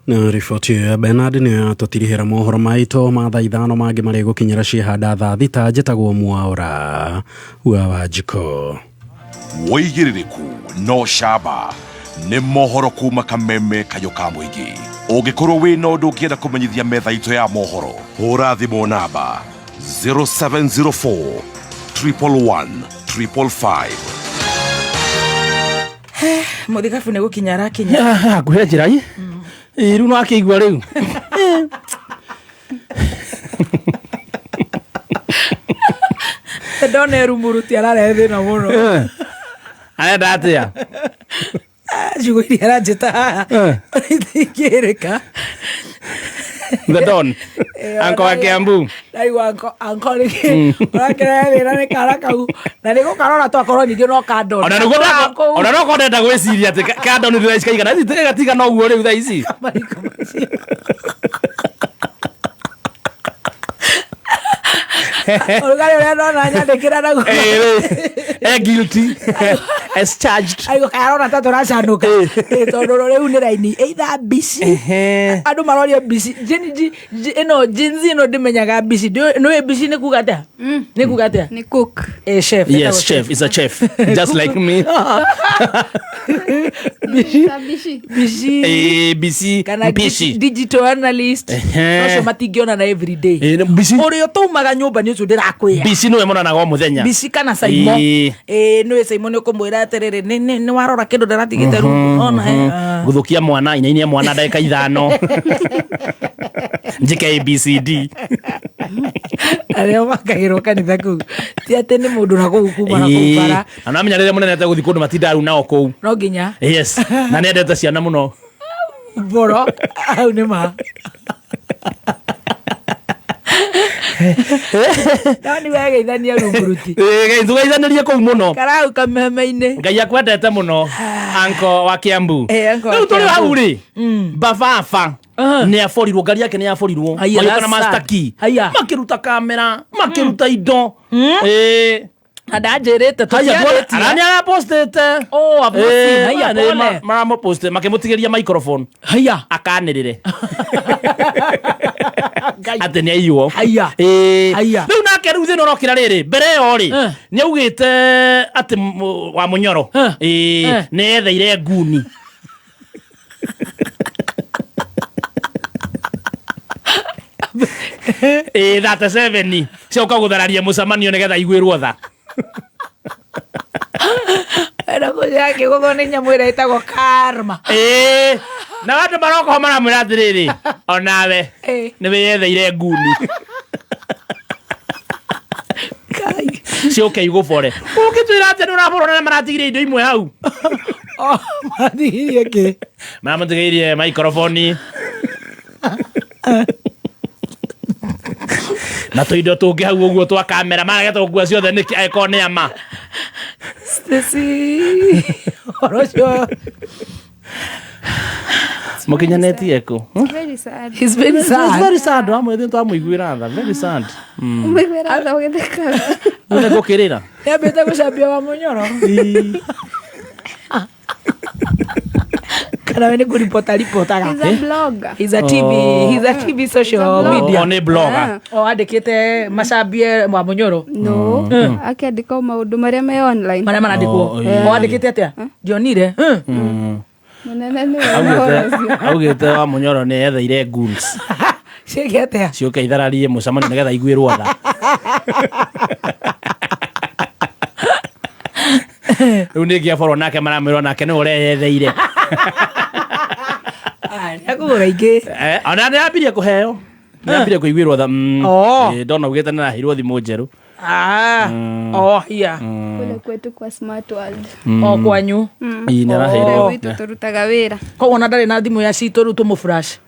Na riboti ĩyo ya Bernard nĩyo yatũtirihĩra mohoro maitũ ma thaa 5 mangĩ marĩ gũkinyĩra ciehanda thaa 6. Njĩtagwo Mwaũra wa Wanjikũ. Wĩigĩrĩrĩku no camba nĩ mohoro kuma kameme kayũ ka mũingĩ. Ũngĩkorwo wĩna ũndũ ũngĩenda kũmenyithia metha itũ ya mohoro, hũra thimũ namba 0704 111 555. Mũthikabu nĩ gũkinya arakinya. Hakuhĩ njĩra i rĩu no akĩigua rĩu. Ndona erumuruti ararehe thĩna mũno. Arenda atĩa? Ciugo iria aranjĩta haha itingĩrĩka. The Don anko wa Kiambu. Ndaigua anko rĩngĩ ũrakĩrehe thĩna nĩ kara kau na nĩ gũkarora twakorwo ningĩ no kandoni. Ona nĩguo ona no ndenda gwĩciria atĩ kandoni thaa ici kaigana gatigana ũguo rĩu thaa ici. Ũrugarĩ ũrĩa ndona nyandĩkĩra naguo. Guilty as charged. Aigua kaĩ arona ta tũracanũka. Tondũ rĩu nĩ raini either mbici. Andũ maroria mbici. Ĩno jinsi ĩno ndĩmenyaga mbici. Nĩũĩ mbici nĩ kuga atĩa? Nĩ kuga atĩa? Nĩ cook. Chef. Yes, chef is a chef just like me. Mbici. Mbici. Kana mbici. Digital analyst. Ũcio matingĩona na everyday. Ũrĩa ũtaumaga nyũmba nĩ ũcio ndĩrakwĩra. Mbici nĩwe monanaga o mũthenya. Mbici kana Saimo. Nĩwe Saimo nĩ ũkũmwĩra atĩrĩrĩ, nĩ warora kĩndũ ndĩratigĩte rungu. Ona, Gũthũkia mwana, inainia mwana ndagĩka 5. Njĩke ABCD. Arĩa makagĩrwo kanitha kũu. Ti atĩ nĩ mũndũ na kũu kuma na kũu bara. Na namenya rĩrĩa mũnene ategũthiĩ kũndũ matindaga rĩu nao kũu. No nginya. Yes. Na nĩendete ciana mũno. Boro, hau nĩ ma. No nĩ wegeithania runguruti. Tũgeithanĩrie kũu mũno. Karau kameme-inĩ. Ngai akwendete mũno. Anko wa Kiambu. Anko wa Rĩu tũrĩ Kiambu. hau rĩ. Bababa. Nĩ aborirwo, ngari yake nĩ yaborirwo. Haiya, Magĩũka na that's master sad. key. Haiya. Makĩruta kamera, makĩruta indo. Na ndanjĩrĩte tũtiarĩtie. Arani arapostĩte. Oh, I've not seen. Haiya, pole. Maramũposte makĩmũtigĩria microphone. Haiya. Akanĩrĩre. Atĩ nĩ aiywo. Haiya. Ĩĩ. Haiya. Rĩu nake rĩu thĩna ũrokĩra rĩrĩ mbere ĩyo rĩ nĩ augĩte atĩ wa Mũnyoro ĩĩ nĩ etheire nguni. Ĩĩ 37 cioka gũthararia mũcemanio nĩgetha aiguĩrwo tha. Ena kũjake gũkũ nĩ nyamũ ĩrĩa ĩtagwo karma. Ĩĩ na andũ maroka ho maramwĩra atĩrĩrĩ onawe nĩ wĩyetheire nguni ciũke igũbore. Ũngĩtwĩra atĩ nĩ ũraborwo na maratigire indo imwe hau. Maratigire kĩ? Maramũtigĩirie maikoroboni na tũindo tũngĩ hau ũguo twa kamera marageta gũkua ciothe nĩkĩ angĩkorwo nĩ ama. Stacy. Ũhoro ũcio. Mũkinyanĩtie kũ? Very sad. He's very sad. It's very sad. Wamwĩthĩ twamũiguĩra tha. Very sad. Mũiguĩra tha ũgĩthekaga. Nĩ gũkĩrĩra. Nĩambĩte gũcambia wa Mũnyoro. Kana we nĩ kũripota ripotaga. He's a blogger. He's a TV, Oh. he's a TV social blogger. media. Oh, nĩ blogger. O andĩkĩte macambie wa Mũnyoro. No, akĩandĩka o maũndũ marĩa me online. Marĩa marandĩkwo. Oh, ĩĩ. O andĩkĩte atĩa? Ndionire. Mũnene nĩwe ũhoro ũcio. Augĩte wa Mũnyoro nĩ etheire goons Ciĩke atĩa? ciũke ithararie mũcemanio nĩgetha aiguĩrwo tha. Rĩu nĩ ngĩaborwo nake maramwĩrwo nake nĩ ũreyetheire. Nĩakũgũra ingĩ. Ona nĩ ambirie kũheo. Nĩ ambirie kũiguĩrwo tha. Oh. Ĩĩ, ndona augĩte nĩ araheirwo thimũ njerũ. Ah. Oh, hiya. Kule kwetu kwa Smart World. O kwanyu. Ĩĩ, nĩ araheirwo. Gwitũ tũrutaga wĩra. Koguo ona ndarĩ na thimũ ya citũ rĩu tũmũ-flash.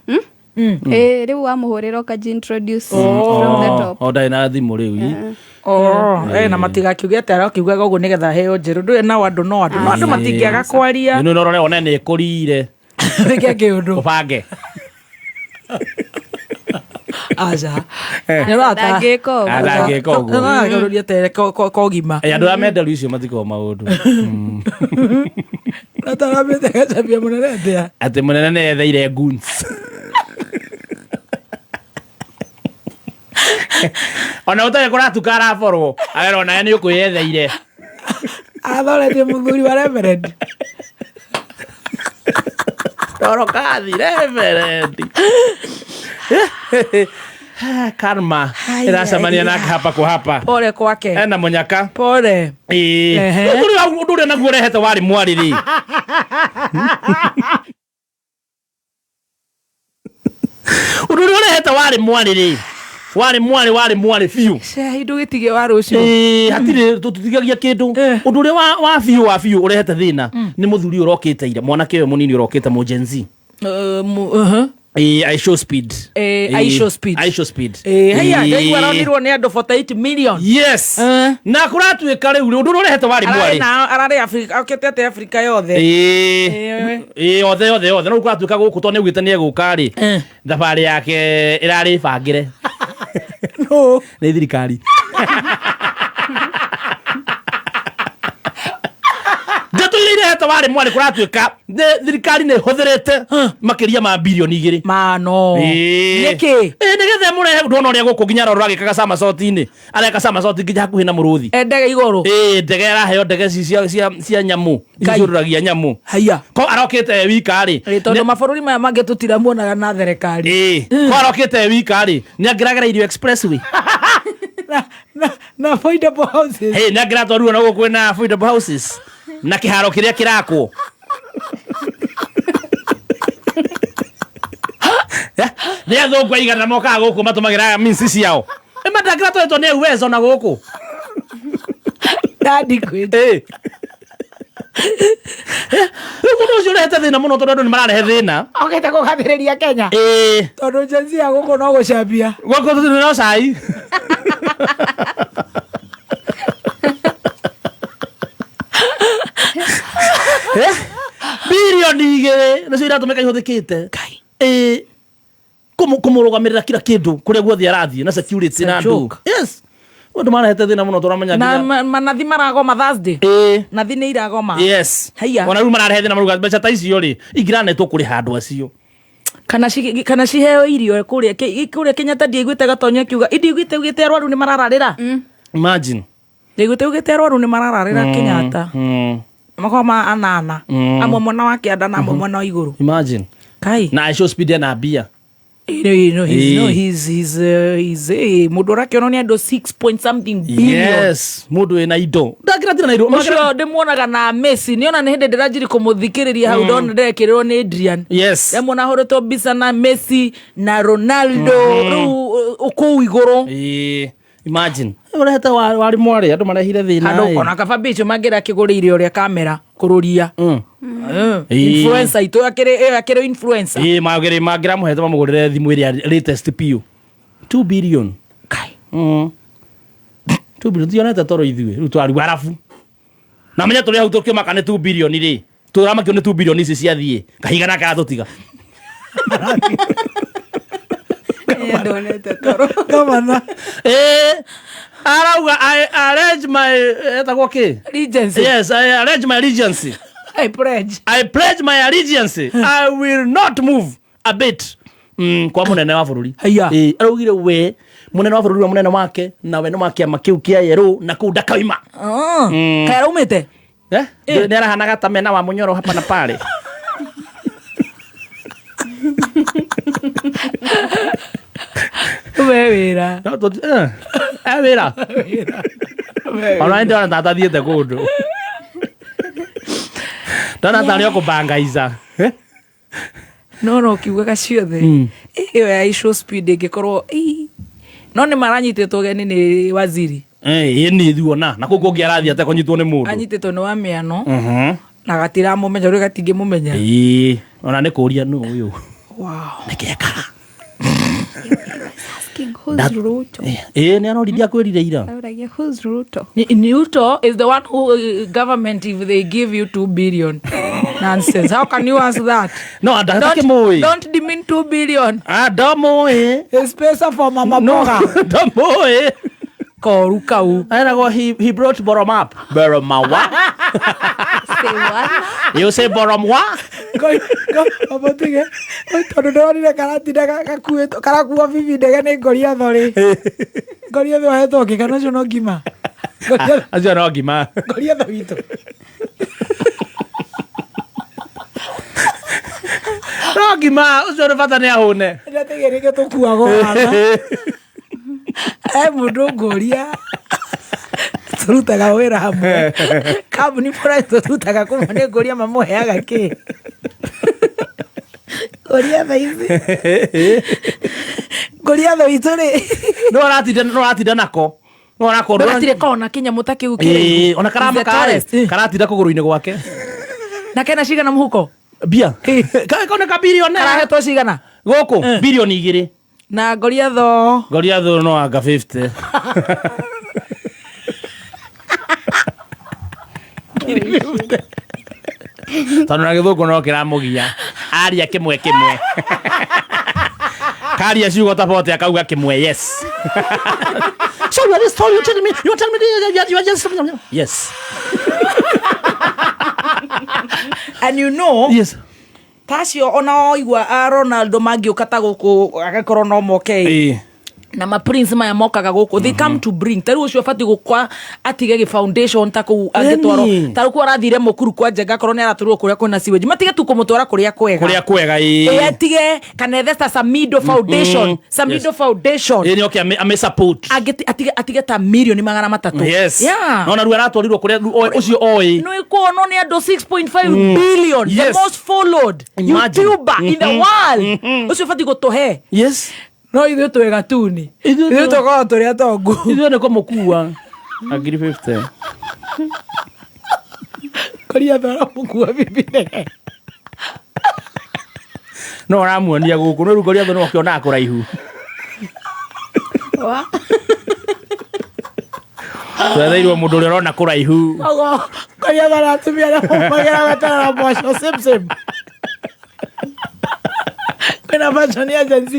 Ĩĩ, rĩu wamũhũrĩra ũkanji introduce from the top. O ndarĩ na thimũ rĩu. Ĩ. Oh, na matigakiuge atĩ arakiugaga ũguo nĩgetha aheo njerũ. Ndũĩ nao andũ no andũ. No andũ matingĩaga kwaria. Nĩ ũrore one nĩ ĩkũrire. Wĩke kĩũndũ. Ũbange. Aca. Ndangĩka ũguo. Ah, ndangĩka ũguo. Nĩũrageria tere kogima. Andũ arĩa menderu icio matikoragwo maũndũ. Atarambĩte gacambia mũnene atĩa? Atĩ mũnene nĩ etheire goons. Ona ũtarĩ kũratuka araborwo arerwo nawe nĩ ũkwĩyetheire. Athoretie mũthuri wa reverend. Dorokathi reverend. Karma ĩracemania nake hapa kwa hapa. Pole kwake. Ena mũnyaka. Pole. Ĩĩ. Ehe. Ũndũ ũrĩa naguo ũrehete warĩ mwarĩ rĩ. Ũndũ ũrĩa ũrehete warĩ mwarĩ rĩ. Warĩ mwarĩ warĩ mwarĩ biũ. Cai ndũgĩtige wa rũciũ. Ĩĩ, hatirĩ tũtigagia kĩndũ. Ũndũ ũrĩa wa biũ wa biũ ũrehete thĩna nĩ mũthuri ũyũ ũrokĩte ira, mwanake ũyũ mũnini ũrokĩte mũ Gen Z. Ĩĩ, I show speed. I show speed. I show speed. Haya, Ĩĩ. ndaigua aronirwo nĩ andũ 48 million. Yes. Na kũratuĩka rĩu ũndũ ũrĩa ũrehete warĩ Ararĩ mwarĩ. na ararĩ Afrika, okĩte atĩ Afrika yothe. Ĩĩ. Ĩĩ, othe othe othe. No rĩu kũratuĩka gũkũ tondũ nĩaugĩte nĩegũka rĩ. Thabarĩ yake ĩrarĩ bangĩre. Nĩ thirikari. Ndeto iria irehete warĩ mwarĩ kũratuĩka thirikari nĩ ĩhũthĩrĩte makĩria ma birioni 2. Mano. Nĩkĩ? Ĩĩ, nĩgetha ĩmũrehe ndona ũrĩa gũkũ nginya rora agĩkaga somersault-inĩ. Areka somersault nginya hakuhĩ na mũrũthi. Ndege igũrũ. Ĩĩ, ndege araheo ndege ici cia nyamũ. Ici ciũrũragia nyamũ. Haiya. Ko arokĩte e wika rĩ. Tondũ mabũrũri maya mangĩ tũtiramuonaga na thirikari. Ĩĩ. Ko arokĩte e wika rĩ, nĩ angĩragereirio expressway. Na affordable houses. Hey, nĩ angĩratwarirwo na gũkũ kwĩna affordable houses. Na kĩharo kĩrĩa kĩrakwo. Nĩ athũngũ aigana mokaga gũkũ matũmagĩra means ciao. Ĩ matangĩratwaritwo nĩ Uwezo na gũkũ. Dadi kwĩ. Rĩu mũndũ ũcio ũrehete thĩna mũno tondũ andũ nĩ mararehe thĩna. Okĩte kũgathĩrĩria Kenya. Ĩĩ. Tondũ Gen Z ya gũkũ no gũcambia. Gũkũ tũtirĩ no cai. Birioni 2 nĩcio iratũmĩka ihũthĩkĩte. Ĩĩ. Kũmũrũgamĩrĩra kila kĩndũ kũrĩa guothe arathiĩ na security na It's a andũ. joke. Yes. Andũ marehete thĩna mũno tũramenya Na nginya. manathi maragoma Thursday. Ĩĩ. Nathi nĩ iragoma. Yes. Haiya. Ona rĩu mararehe thĩna maruga mbeca ta icio rĩ ingĩranetwo kũrĩha andũ acio. Kana ciheo irio kũrĩa kũrĩa Kenyatta. Ndiaiguĩte Gatonyo akiuga, ndiaiguĩte ugĩte arwaru nĩ marararĩra. Imagine. Ndiaiguĩte ugĩte arwaru nĩ marararĩra Kenyatta. Makorwo ma anana. Amwe mwena wa kĩanda na amwe mwena wa igũrũ. Imagine. Kai. Na iShow Speed ena mbia. You know, he's mũndũ ũrakĩonwo nĩ andũ 6 point something billion. Yes, mũndũ wĩna indo ndangĩratira na indo. Ũcio ndĩmuonaga na Messi, nĩona nĩ hĩndĩ ndĩranjiri kũmũthikĩrĩria hau, ndona ndĩrekĩrĩrwo nĩ Adrian. Ndĩmuona ahũrĩtwo mbica na Messi na Ronaldo rĩu kũu igũrũ. Ĩĩ, imagine ũrehete warĩ mwarĩ andũ marehire thĩna. Andũ ĩ. ona kaba bicho mangĩra akĩgũrĩire ũrĩa kamera kũrũria. Influencer itũ akĩrĩ ĩyo, akĩrĩ influencer. Ĩĩ, magĩrĩ mangĩramũhete mamũgũrĩre thimũ ĩrĩa latest piũ, 2 billion. Kai. 2 billion tionete toro ithuĩ rĩu twaru arabu na menya tũrĩ hau tũkĩmaka nĩ 2 billion rĩ, tũramakio nĩ 2 billion ici ciathiĩ kahiga nake aratũtiga. Ndonete toro. Gavana. Ĩĩ, arauga "I arrange my", etagwo kĩ? Allegiance. Yes, "I arrange my allegiance." I pledge. "I pledge my allegiance. I will not move a bit." Kwa munene wa bũrũri. Haiya. Ĩĩ, araugire we munene wa bũrũri wa munene wake na we nĩ wa kĩama kĩu kĩa yerũ na kũu ndakaima. Kaĩ araumĩte? Eh? Nĩ arahanaga ta mena wa mũnyoro hapa na pale. We wĩra. No, wĩra. Ona ndĩrona ta atathiĩte kũndũ. Ndona tarĩ o kũbangaica. Eh? No kiugaga ciothe ĩyo ya iShow Speed ĩngĩkorwo ii. No nĩ maranyitĩtwo ũgeni nĩ waziri. Ĩĩ, nĩ thuona na kũu kũngĩ arathiĩ atekũnyitwo nĩ mũndũ. Anyitĩtwo nĩ wa mĩano na gatiramũmenya rĩu, gatingĩmũmenya. Ĩĩ, ona nĩ kũria nũ ũyũ. Wow. Nĩkĩekaga. Asking who's Ruto. Ĩĩ, nĩ aroririe akwĩrire ira. Aragia who's Ruto. Ruto is the one who government, if they give you 2 billion, nonsense, how can you ask that? No, ndatakĩmũĩ. Don't demean 2 billion. Ah, ndamũĩ. It's pesa for mama mboga. Ndamũĩ. Koru kau. Eragwo he brought bottom up. Bottom what? Say what? You say bottom what? Abatige tondũ ndĩronire karatinda gakuĩtwo karakua bibi ndege nĩ ngoriatho rĩ, ngoriatho ahetwo kĩ kana ũcio no ngima? Acio no ngima. Ngoriatho witũ. No ngima ũcio nĩ bata nĩ ahũne. Ndatige rĩngĩ tũkuagwo haha he mũndũ ngũria tũrutaga wĩra hamwe kambuni bũrani tũrutaga kũmwe, nĩ ngũria mamũheaga kĩ ngũria tha ici ngũria tho witũ rĩ. No aratinda nako. No arakorwo Gatirĩ kona kĩnyamũ ta kĩu. Ĩĩ, ona karamaka rĩ, karatinda kũgũrũ-inĩ gwake. Na kena cigana mũhuko? Mbia. Kaoneka bilioni. Karahetwo cigana? Gũkũ 2 bilioni. Na ngoriatho? Goliath no anga 50. Tondũ na gĩthũngũ no kĩramũgia aria kĩmwe kĩmwe, karia ciugo ta bote akauga kĩmwe, "Yes." "So you are this story you telling me, you are telling me you are just, yes." And you know, yes, tacio ona oigua a Ronaldo mangĩũka ta gũkũ, agĩkorwo no moke ĩ. Na maprince maya mokaga gũkũ, they come to bring. Ta rĩu ũcio abatiĩ gũkwa atige gĩ foundation ta kũu angĩtwarwo, ta rĩu kũu arathire mũkuru kwa Njenga, akorwo nĩ aratũrwo kũrĩa kwĩna sewage, matige tu kũmũtwara kũrĩa kwega. Kũrĩa kwega, ĩ. Ĩ, atige kana ethe ta Samido Foundation. Samido Foundation. Ĩ, nĩ oke ame support. Atige ta 300 million. Yes. No na rĩu aratwarirwo kũrĩa rĩu ũcio oĩ. Nĩ kuonwo nĩ andũ 6.5 billion, the most followed Imagine. YouTuber in the world. Ũcio ũbatiĩ gũtũhe. No ithuĩ twĩ gatuni, ithuĩ tũkoragwo tũrĩ atongu. Ithuĩ nĩ kũmũkua na ngiri 50. Koria aramũkua bibi ndege. No ũramuonia gũkũ no rĩu Goliath no ũkĩonaga kũraihu. Wa? Twetheirwo mũndũ ũrĩa ũrona kũraihu. Ogo koria atumia arĩa maumagĩra gweterera mboco same same. Kwĩna fashion ya Gen Z.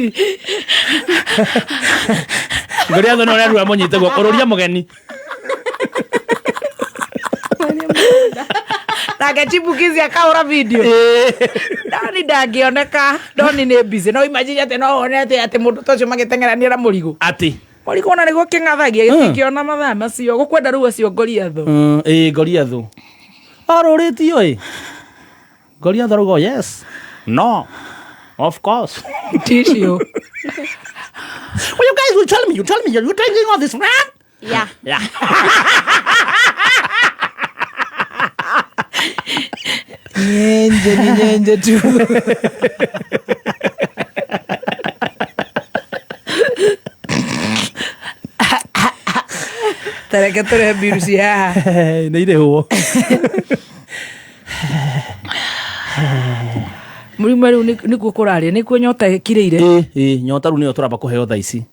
Goliath no ũrĩa rĩu amũnyite guoko ũrũria mũgeni. Nake chipukizi akahũra video. Doni ndangĩoneka, Doni nĩ busy. No imagine atĩ no wone atĩ atĩ mũndũ ta ũcio magĩteng'erania na mũrigo. Atĩ. Mũrigo ona nĩguo kĩng'athagia gĩtingĩona mathaa macio. Gũkwenda rĩu acio Goliath. Ĩĩ Goliath. Arũrĩtio ĩ. Goliath arauga yes. No. Of course. Tissue. Well, you guys will tell me, you tell me, you're drinking all this, man? Yeah. Yeah. Nyenje ni nyenje tu. Tareke tũrehe mbiru ci haha. Nĩ irĩhwo. Mũrimũ rĩu nĩkuo kũrarĩa, nĩkuo nyota ĩkirĩire. Ĩ nyota rĩu nĩyo tũramba kũheo thaa ici.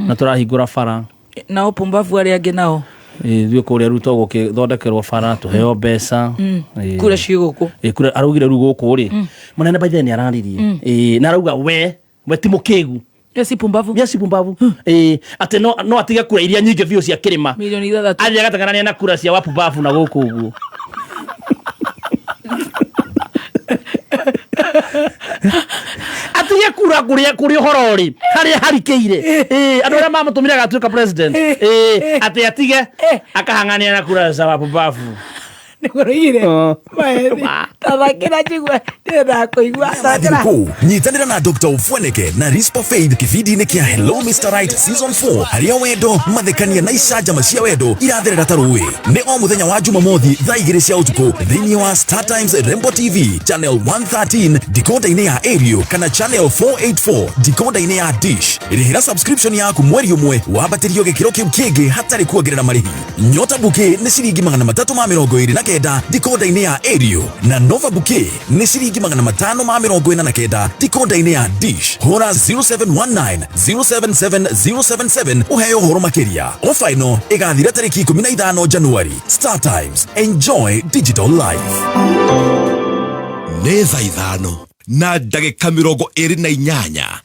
Na tũrahingũra bara. Nao pumbavu arĩa angĩ nao. Ithuĩ kũrĩa rĩu tũgũkĩthondekerwo bara tũheo mbeca. Kura ciĩ gũkũ. Kura araugire rĩu gũkũ rĩ. Mũnene by the way nĩ araririe. Na arauga we ti mũkĩgu. Ye si pumbavu. Ye si pumbavu. Atĩ no atige kura iria nyingĩ biũ cia kĩrĩma. Milioni ithathatũ. Athiĩ agateng'erania na kura cia wapumbavu na gũkũ ũguo. Atige kura kũrĩa ũhoro ũrĩ, harĩa harikĩire. Andũ arĩa mamũtũmire agatuĩka president. Atĩ atige akahang'ania na kura cia wapumbavu. Nĩguo Maeni. Tathakĩra njigue ndĩrenda kũigua. Thakĩra. Thigũkũ nyitanĩra na Dr. Ofweneke na Rispa Faith kĩbindi-inĩ kĩa Hello Mr. Right Season 4 harĩa wendo mathekania na icanjama cia wendo iratherera ta rũĩ. Nĩ o mũthenya wa Jumamothi thaa 2 cia ũtukũ thĩinĩ wa Star Times Rembo TV channel 113 decoder-inĩ ya Aerial kana channel 484 decoder-inĩ ya Dish. Rĩhĩra subscription yaku mweri ũmwe wambatĩrio gĩkĩro kĩu kĩngĩ hatarĩ kuongerera marĩhi. Nyota Bouquet nĩ ciringi 329 decoder-inĩ ya Aerial na Nova Bouquet nĩ ciringi 549 decoder-inĩ ya Dish. Hũra 0719 077 077 ũheo ũhoro makĩria. Ofa ĩno ĩgathira tarĩki 15 Januari. Star Times, enjoy digital life. Nĩ thaa 5 na ndagĩka 28.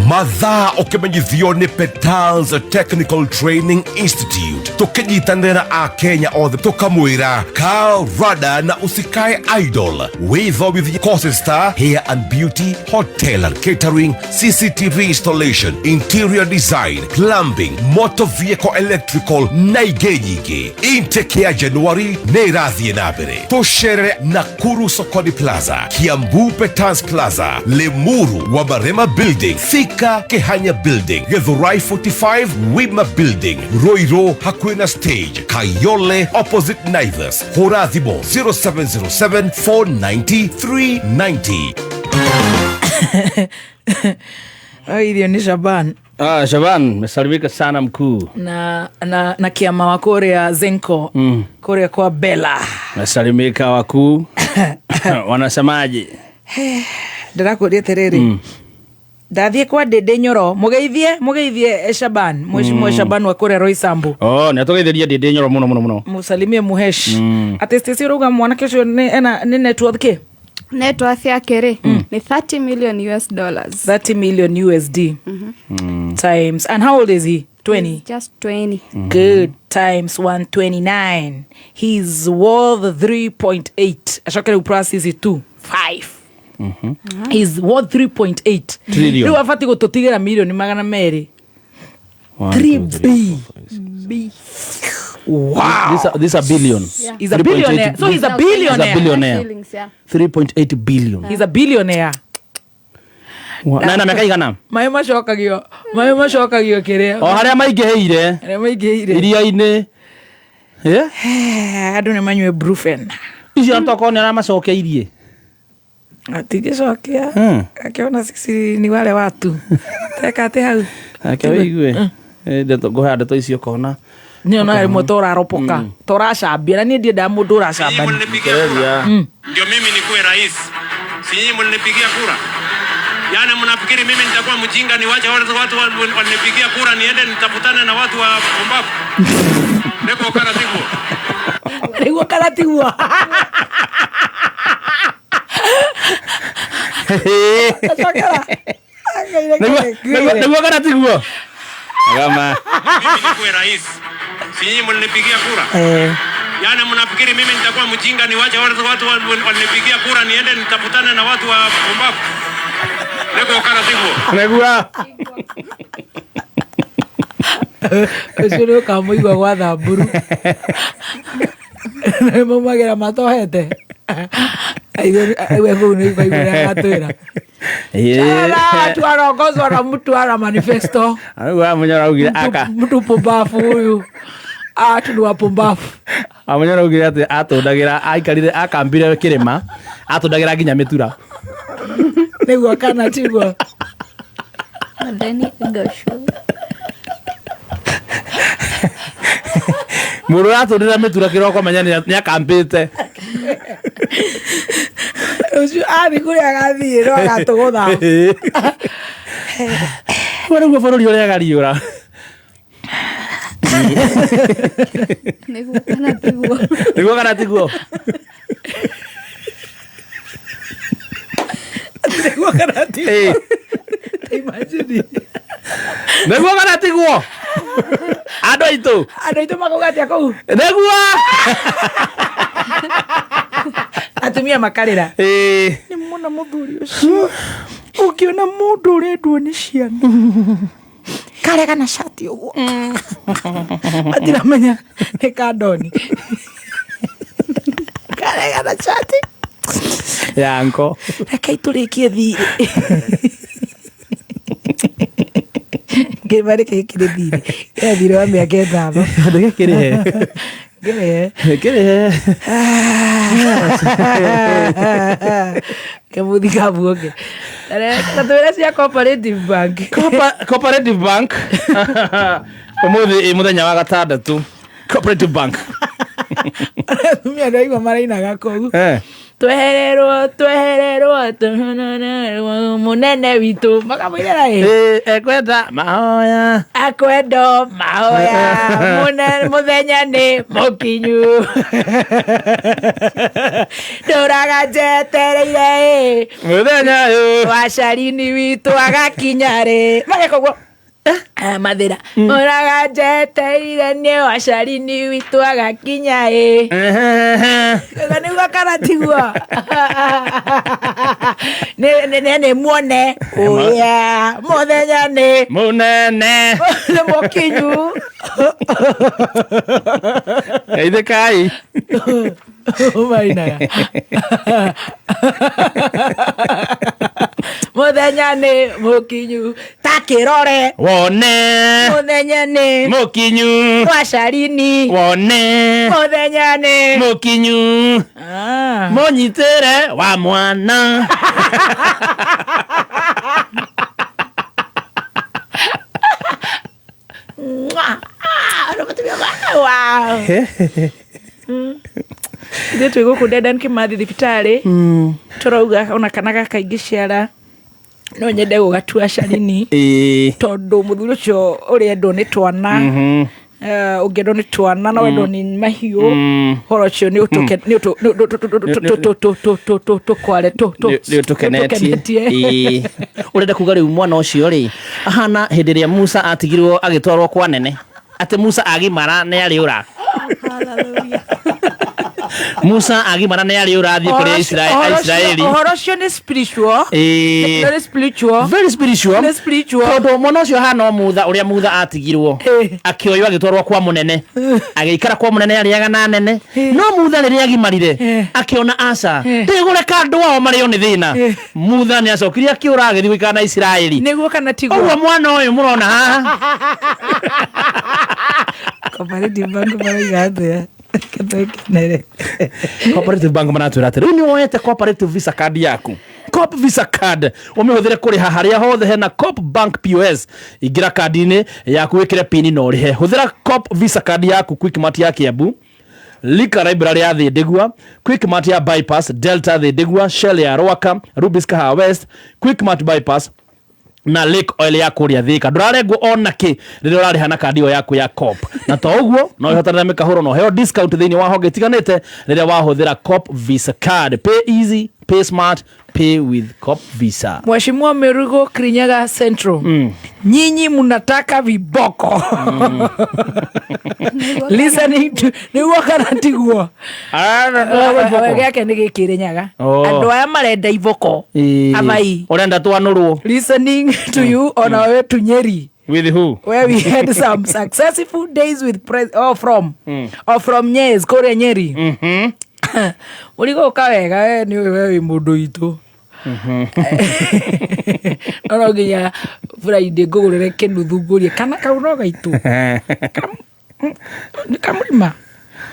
Mathaa ũkĩmenyithio nĩ Petals Technical Training Institute tũkĩnyitanĩra na Akenya othe tũkamwĩra Karl Rada na usikae idle wĩthomithie courses ta hair and beauty, hotel and catering, CCTV installation, interior design, plumbing, motor vehicle electrical na ingĩ nyingĩ. Intake ya January nĩ ĩrathiĩ na mbere. Tũcerere Nakuru Sokoni Plaza, Kiambu Petals Plaza, Limuru Wamarema Building, Thika Kehanya Building, Githurai 45 Wima Building, Ruiru hakuhĩ na stage, Kayole opposite Naivas. Hũra thimũ 0707 490 390. Irio nĩ Shaban. Shaban, mesalimika sana mkuu. Na kiama wa kũrĩa Zenko, kũrĩa kwa Bella. Mesalimika wakuu. Wanasemaje? Ndĩrakũria atĩrĩrĩ. Ndathiĩ kwa Ndĩndĩ Nyoro, mũgeithie Shaban, mheshimiwa Shaban wa kũrĩa Roysambu. Oh, nĩ atũgeithirie Ndĩndĩ Nyoro mũno mũno mũno. Mũsalimie Muhesh. Atĩ Stacy ũrauga mwanake ũcio nĩ net worth kĩ? Net worth yake rĩ nĩ $30 million US dollars. 30 million USD. Times, and how old is he? 20. He's just 20. Good. Times 129. He's worth 3.8. Acoke rĩu plus is 2. 5. He's worth 3.8. Trillion. Rĩu abatiĩ gũtũtigĩra milioni 200. 3 B. Wow. This a billion. Yeah. He's a billionaire. So he's a billionaire. He's a billionaire. 3.8 billion. He's a billionaire. Na miaka igana? Maĩ macokagio kĩrĩa. O harĩa maingĩhĩire. Harĩa maingĩhĩire. Iria-inĩ. Andũ nĩ manyue Brufen. Icio tokorwo nĩ aramacokeirie. Atingĩcokia. Akĩona sisi ni wale watu. Teka atĩ hau. Ake wĩigue. Ngũhea ndeto icio ũkona. Nĩ ona rĩmwe tũraropoka. Tũracambia na niĩ ndiendaga mũndũ ũracambania. Ndio mimi nikuwe rais. Si nyinyi mlinipigia kura? Yaani mnafikiri mimi nitakuwa mjinga niwache watu walinipigia kura niende nitafutane na watu wa pumbavu? Niko kana tiguo. Niko kana tiguo. Nĩguo kana tiguo? Agama. Mimi nikuwe rais. Si nyinyi mlinipigia kura? Yaani mnafikiri mimi nitakuwa mjinga niwache watu watu walinipigia kura niende nitafutane na watu wa pumbavu? Nĩguo kana tiguo? Nĩguo. Ũcio nĩ ũkamũigua gwa thamburu. Nĩ maumagĩra matohete. Aigue kũu nĩ kwaigua ũrĩa agatwĩra. Watu wanaongozwa na mtu ana manifesto. Rĩu Wamunyoro augire aka. Mtu pumbafu huyu. Watu ni wapumbafu. Wamunyoro augire atĩ atũndagĩra aikarire akambire kĩrĩma atũndagĩra nginya mĩtura. Nĩguo kana tiguo? Madeni Goshu. Mũndũ ũratũndĩra mĩtura kĩroko menya nĩ akambĩte. Ũcio athiĩ kũrĩa agathiĩ no agatũgũtha. Ũguo nĩguo bũrũri ũrĩa agariũra. Nĩguo kana tiguo? Nĩguo kana tiguo? Nĩguo kana tiguo? Imagine. Nĩguo kana tiguo? Andũ aitũ. Andũ aitũ makauga atĩa kũu? Nĩguo. Atumia makarĩra. Nĩ muona mũthuri ũcio. Ũngĩona mũndũ ũrendwo nĩ ciana. Karega na cati ũguo. Matiramenya nĩ kandoni. Karega na cati. Yanko. Reke itũrĩkie thirĩ. Ngĩma reke gĩkĩrĩ thirĩ. Gĩa thirĩ wa mĩaka ĩtano. Ndĩgĩkĩrĩhe. Ngĩrĩhe. Ngĩrĩhe. Kĩmũthi kabuonge. Ta twĩre cia Cooperative Bank. Cooperative Bank. Ũmũthĩ ĩ mũthenya wa gatandatũ. Cooperative Bank. Atumia ndaigua marainaga kũu. Twehererwo twehererwo twehererwo mũnene witũ makamũinĩra ĩ. Ekwenda mahoya. Akwendo mahoya mũnene mũthenya nĩ mũkinyu. Ndũraga njetereire ĩ. Mũthenya ũyũ. Wacarini witũ agakinya rĩ. Mageka ũguo. Mathĩra ũraga njetereire nĩ wacarini witũ agakinya ĩ. Ũguo nĩguo kana tiguo? Nĩ muone ũrĩa mũthenya nĩ mũnene nĩ mũkinyu. Geithĩkai. Mainaga. Mũthenya nĩ mũkinyu ta kĩrore wone. Mũthenya nĩ mũkinyu wacarini wone. Mũthenya nĩ mũkinyu mũnyitĩre wa mwana. Wow. Ithuĩ twĩ gũkũ Dedan Kimathi thibitarĩ tũrauga ona kana gaka ingĩciara no nyende gũgatua carini tondũ mũthuri ũcio ũrendwo nĩ twana ũngĩendwo nĩ twana na wendwo nĩ mahiũ ũhoro ũcio nĩ tũkware nĩ ũtũkenetie. Ũrenda kuga rĩu mwana ũcio rĩ ahana hĩndĩ ĩrĩa Musa atigirwo agĩtwarwo kwa nene atĩ Musa agimara nĩ arĩũra. Musa agimara nĩ arĩũra athiĩ kũrĩ Aisiraeli. Ũhoro ũcio nĩ spiritual. Very spiritual. Very spiritual. Very spiritual. Tondũ mwana ũcio ahana o Mutha ũrĩa Mutha atigirwo akĩoywo agĩtwarwo kwa mũnene agĩikara kwa mũnene arĩaga na nene no Mutha rĩrĩa agimarire akĩona aca ndĩgũreka andũ ao marĩo nĩ thĩna. Mutha nĩ acokire akĩũra agĩthiĩ gũikara na Isiraeli. Nĩguo kana tiguo? Ũguo mwana ũyũ mũrona haha. Cooperative Bank marauga atĩa? Ketwekenere. Cooperative Bank maratwĩra atĩ rĩu nĩ woete Cooperative Visa card yaku. Coop Visa card ũmĩhũthĩre kũrĩha harĩa hothe hena Coop Bank POS. Ingĩra kandi-inĩ yaku wĩkĩre pin na ũrĩhe. Hũthĩra Coop Visa card yaku Quickmart ya Kiambu, Lika Library ya Thindigua, Quickmart ya Bypass, Delta Thindigua, Shell ya Rwaka, Rubis Kahawa West, Quickmart Bypass na Lake Oil ya kũrĩa Thika. Ndũrarengwo ona kĩ rĩrĩa ũrarĩha na kandi ĩyo yaku ya Coop. Na to ũguo no ũhotanĩre mĩkahũro na ũheo discount thĩinĩ wa honge itiganĩte rĩrĩa wahũthĩra Coop Visa card. Pay easy, pay smart, Pay with Cop Visa. Mheshimiwa Merigo, Kirinyaga Central, nyinyi mnataka viboko. Listening to niguo kana tiguo? Gĩake nĩ gĩkĩrĩnyaga. Oh. Andũ aya marenda iboko abai. Ũrenda twanũrwo. Listening to you on our way to Nyeri, With who? where we had some successful days with oh, from or from Nyeri, kũrĩa Nyeri. Mũrigo, ũka wega, we nĩ ũĩ we wĩ mũndũ witũ. No nginya Friday ngũgũrĩre kĩnuthu, ngũrie kana kau no gaitũ nĩ kamũrima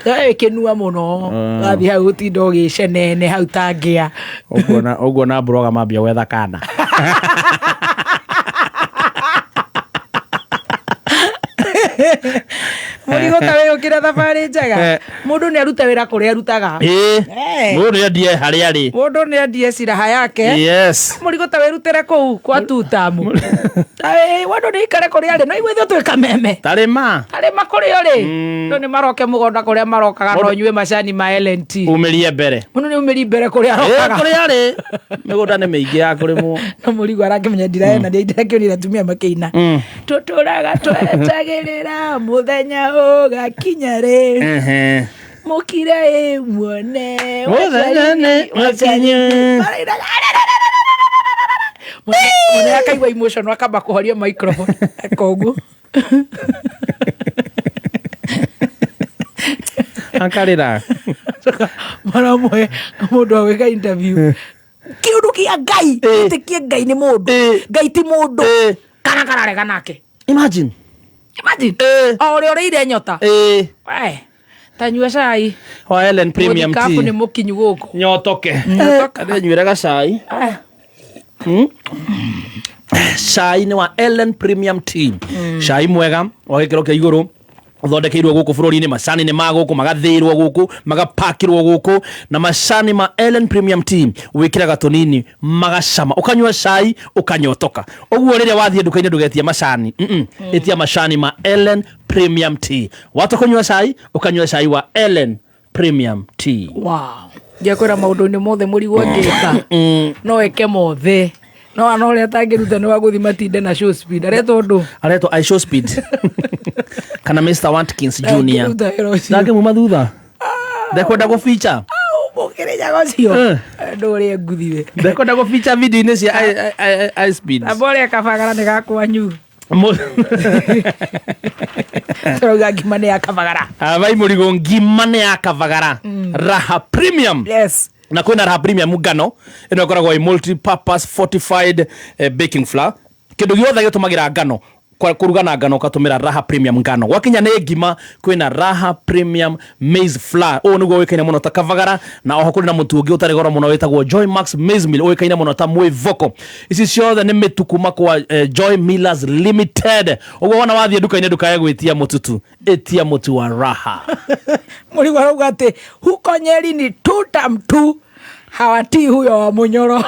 kĩnua mũno. Wathiĩ hau ũtinda ũgĩcenene hau tangĩa. Ũguo na mburoga mambia gwetha kana. Mũrigo, ta wĩyũkĩra thabarĩ njega. Mũndũ nĩ aruta wĩra kũrĩa arutaga. Mũndũ nĩ endie harĩa arĩ. Mũndũ nĩ endie ciraha yake. Mũrigo, ta wĩrutĩre kũu kwa tutamu, mũndũ nĩ ikare kũrĩa arĩ, no igue ithuĩ twĩ kameme. Tarĩma. Tarĩma kũrĩa ũrĩ, andũ nĩ maroke mũgũnda kũrĩa marokaga, no nyue macani ma LNT. Umĩrie mbere. Mũndũ nĩ umĩri mbere kũrĩa arokaga. Kũrĩa arĩ mĩgũnda nĩ mĩingĩ ya kũrĩmwo. No mũrigo arakĩmenya ndiraena ndĩrakĩonire atumia makĩina, tũtũraga twetagĩrĩra mũthenya ũgakinya rĩ, mũkire ĩ muone. Mũthenya nĩ mũkinyu. Mũnene akaigua emotion, akamba kũhoria microphone akoguo. Akarĩra. Maramũhe mũndũ wa gwĩka interview kĩũndũ kĩa Ngai, ĩtĩkie Ngai nĩ mũndũ, Ngai ti mũndũ, kana kararega nake. Imagine. Imagine o ũrĩa ũrĩire nyota. We, tanyua cai wa Ellen Premium Mũthikabu Tea. nĩ mũkinyu gũkũ. Nyotoke. Nyotoka. Nywĩre gacai. Cai nĩ wa Ellen Premium Tea, cai mwega wa gĩkĩro kĩa igũrũ, ũthondekeirwo gũkũ bũrũri-inĩ. Macani nĩ ma gũkũ, magathĩirwo gũkũ, magapakĩrwo gũkũ. Na macani ma Ellen Premium Tea wĩkĩraga tũnini magacama, ũkanyua cai ũkanyotoka ũguo. Rĩrĩa wathiĩ nduka-inĩ, ndũgetie macani, ĩtia macani ma Ellen Premium Tea. Wata kũnyua cai, ũkanyua cai wa Ellen Premium Tea. Wow, ndiakwĩra maũndũ-inĩ mothe mũrigo angĩka no eke mothe, no ana ũrĩa atangĩruta nĩ wa gũthiĩ matinde na show speed, aretwo ũndũ. Aretwo I Show Speed kana Mr Watkins Junior. Ndangĩruta wĩra ũcio. Ndangĩmuma thutha, ndekwenda gũficha. Mũkĩrĩnyaga ũcio ndũ ũrĩa nguthiwe. Ndekwenda gũficha video-inĩ cia I Speed. Amba ũrĩa kabagara nĩ gakwanyu. Tũrauga ngima nĩ ya kabagara. Vai mũrigo, ngima nĩ ya kabagara, Raha Premium. Yes. Na kwĩna Raha Premium ngano, ĩno ĩkoragwo ĩ multi purpose fortified baking flour. Kĩndũ gĩothe gĩtũmagĩra ngano, kũruga na ngano, ũkatũmĩra Raha Premium ngano. Gwakinya nĩ ngima, kwĩna Raha Premium maize flour, ũyũ nĩguo ũĩkaine mũno ta kabagara. Na oho kũrĩ na mũtu ũngĩ ũtarĩ goro mũno wĩtagwo Joy Max maize meal, ũĩkaine mũno ta mwĩvoko. Ici ciothe nĩ mĩtu kuma kwa Joy Millers Limited. Ũguo wona wathiĩ nduka-inĩ, ndũkae gwĩtia mũtutu, ĩtia mũtu wa Raha. Mũrigo arauga atĩ huko Nyeri ni two term two, hawatii huyo wa Munyoro,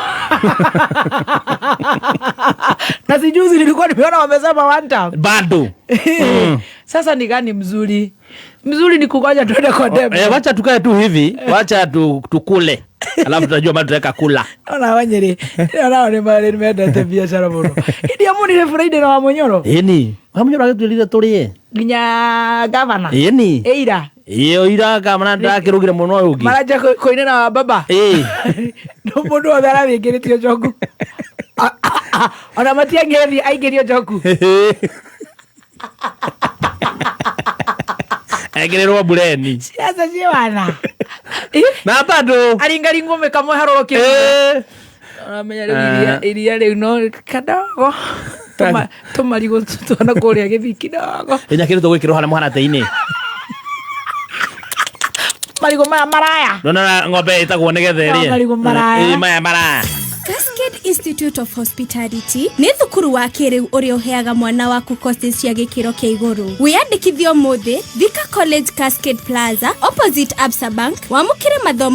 na sijuzi nilikuwa nimeona wamesema one term. Bado. Sasa ni gani mzuri? Mzuri ni kungoja tuende kwa debe. Wacha tukae tu hivi, wacha tukule alafu tutajua bado tutaweka kula. Ona wanyeri onao nĩ marĩ mendete biacara mũno. Iria munire Friday na wa Munyoro. Ĩni, Wamunyoro agĩtwĩrire tũrĩe. Nginya gavana. Ĩni. Ĩira. Ĩyo ira gavana ndakĩrũgire mũno ũyũ ũngĩ. Maranja kũinĩra wa baba. No mũndũ wothe arathiĩ njoku, ona matiangĩthiĩ aingĩrio njoku. Ekĩrĩrwo mbureni. Ciaca ciĩ wana. Na bado aringaringwo mĩkamwe harũrũkio. Ũramenya rĩu iria rĩu no kadogo. Tũmarigũ twana kũrĩa gĩthii kidogo. Ĩnyakĩrĩtwo gwĩkĩrwo harĩa mũharatĩ-inĩ. Marigũ maya maraya. Ndona ng'ombe ĩtagwo nĩgetha ĩrĩe. No, marigũ maraya. Ĩ, maya maraya. Cascade Institute of Hospitality nĩ thukuru wa kĩrĩu ũrĩa ũheaga mwana waku courses cia gĩkĩro kĩa igũrũ. Wĩyandĩkithie ũmũthĩ Thika College, Cascade Plaza, opposite Absa Bank, wamũkĩre mathomo.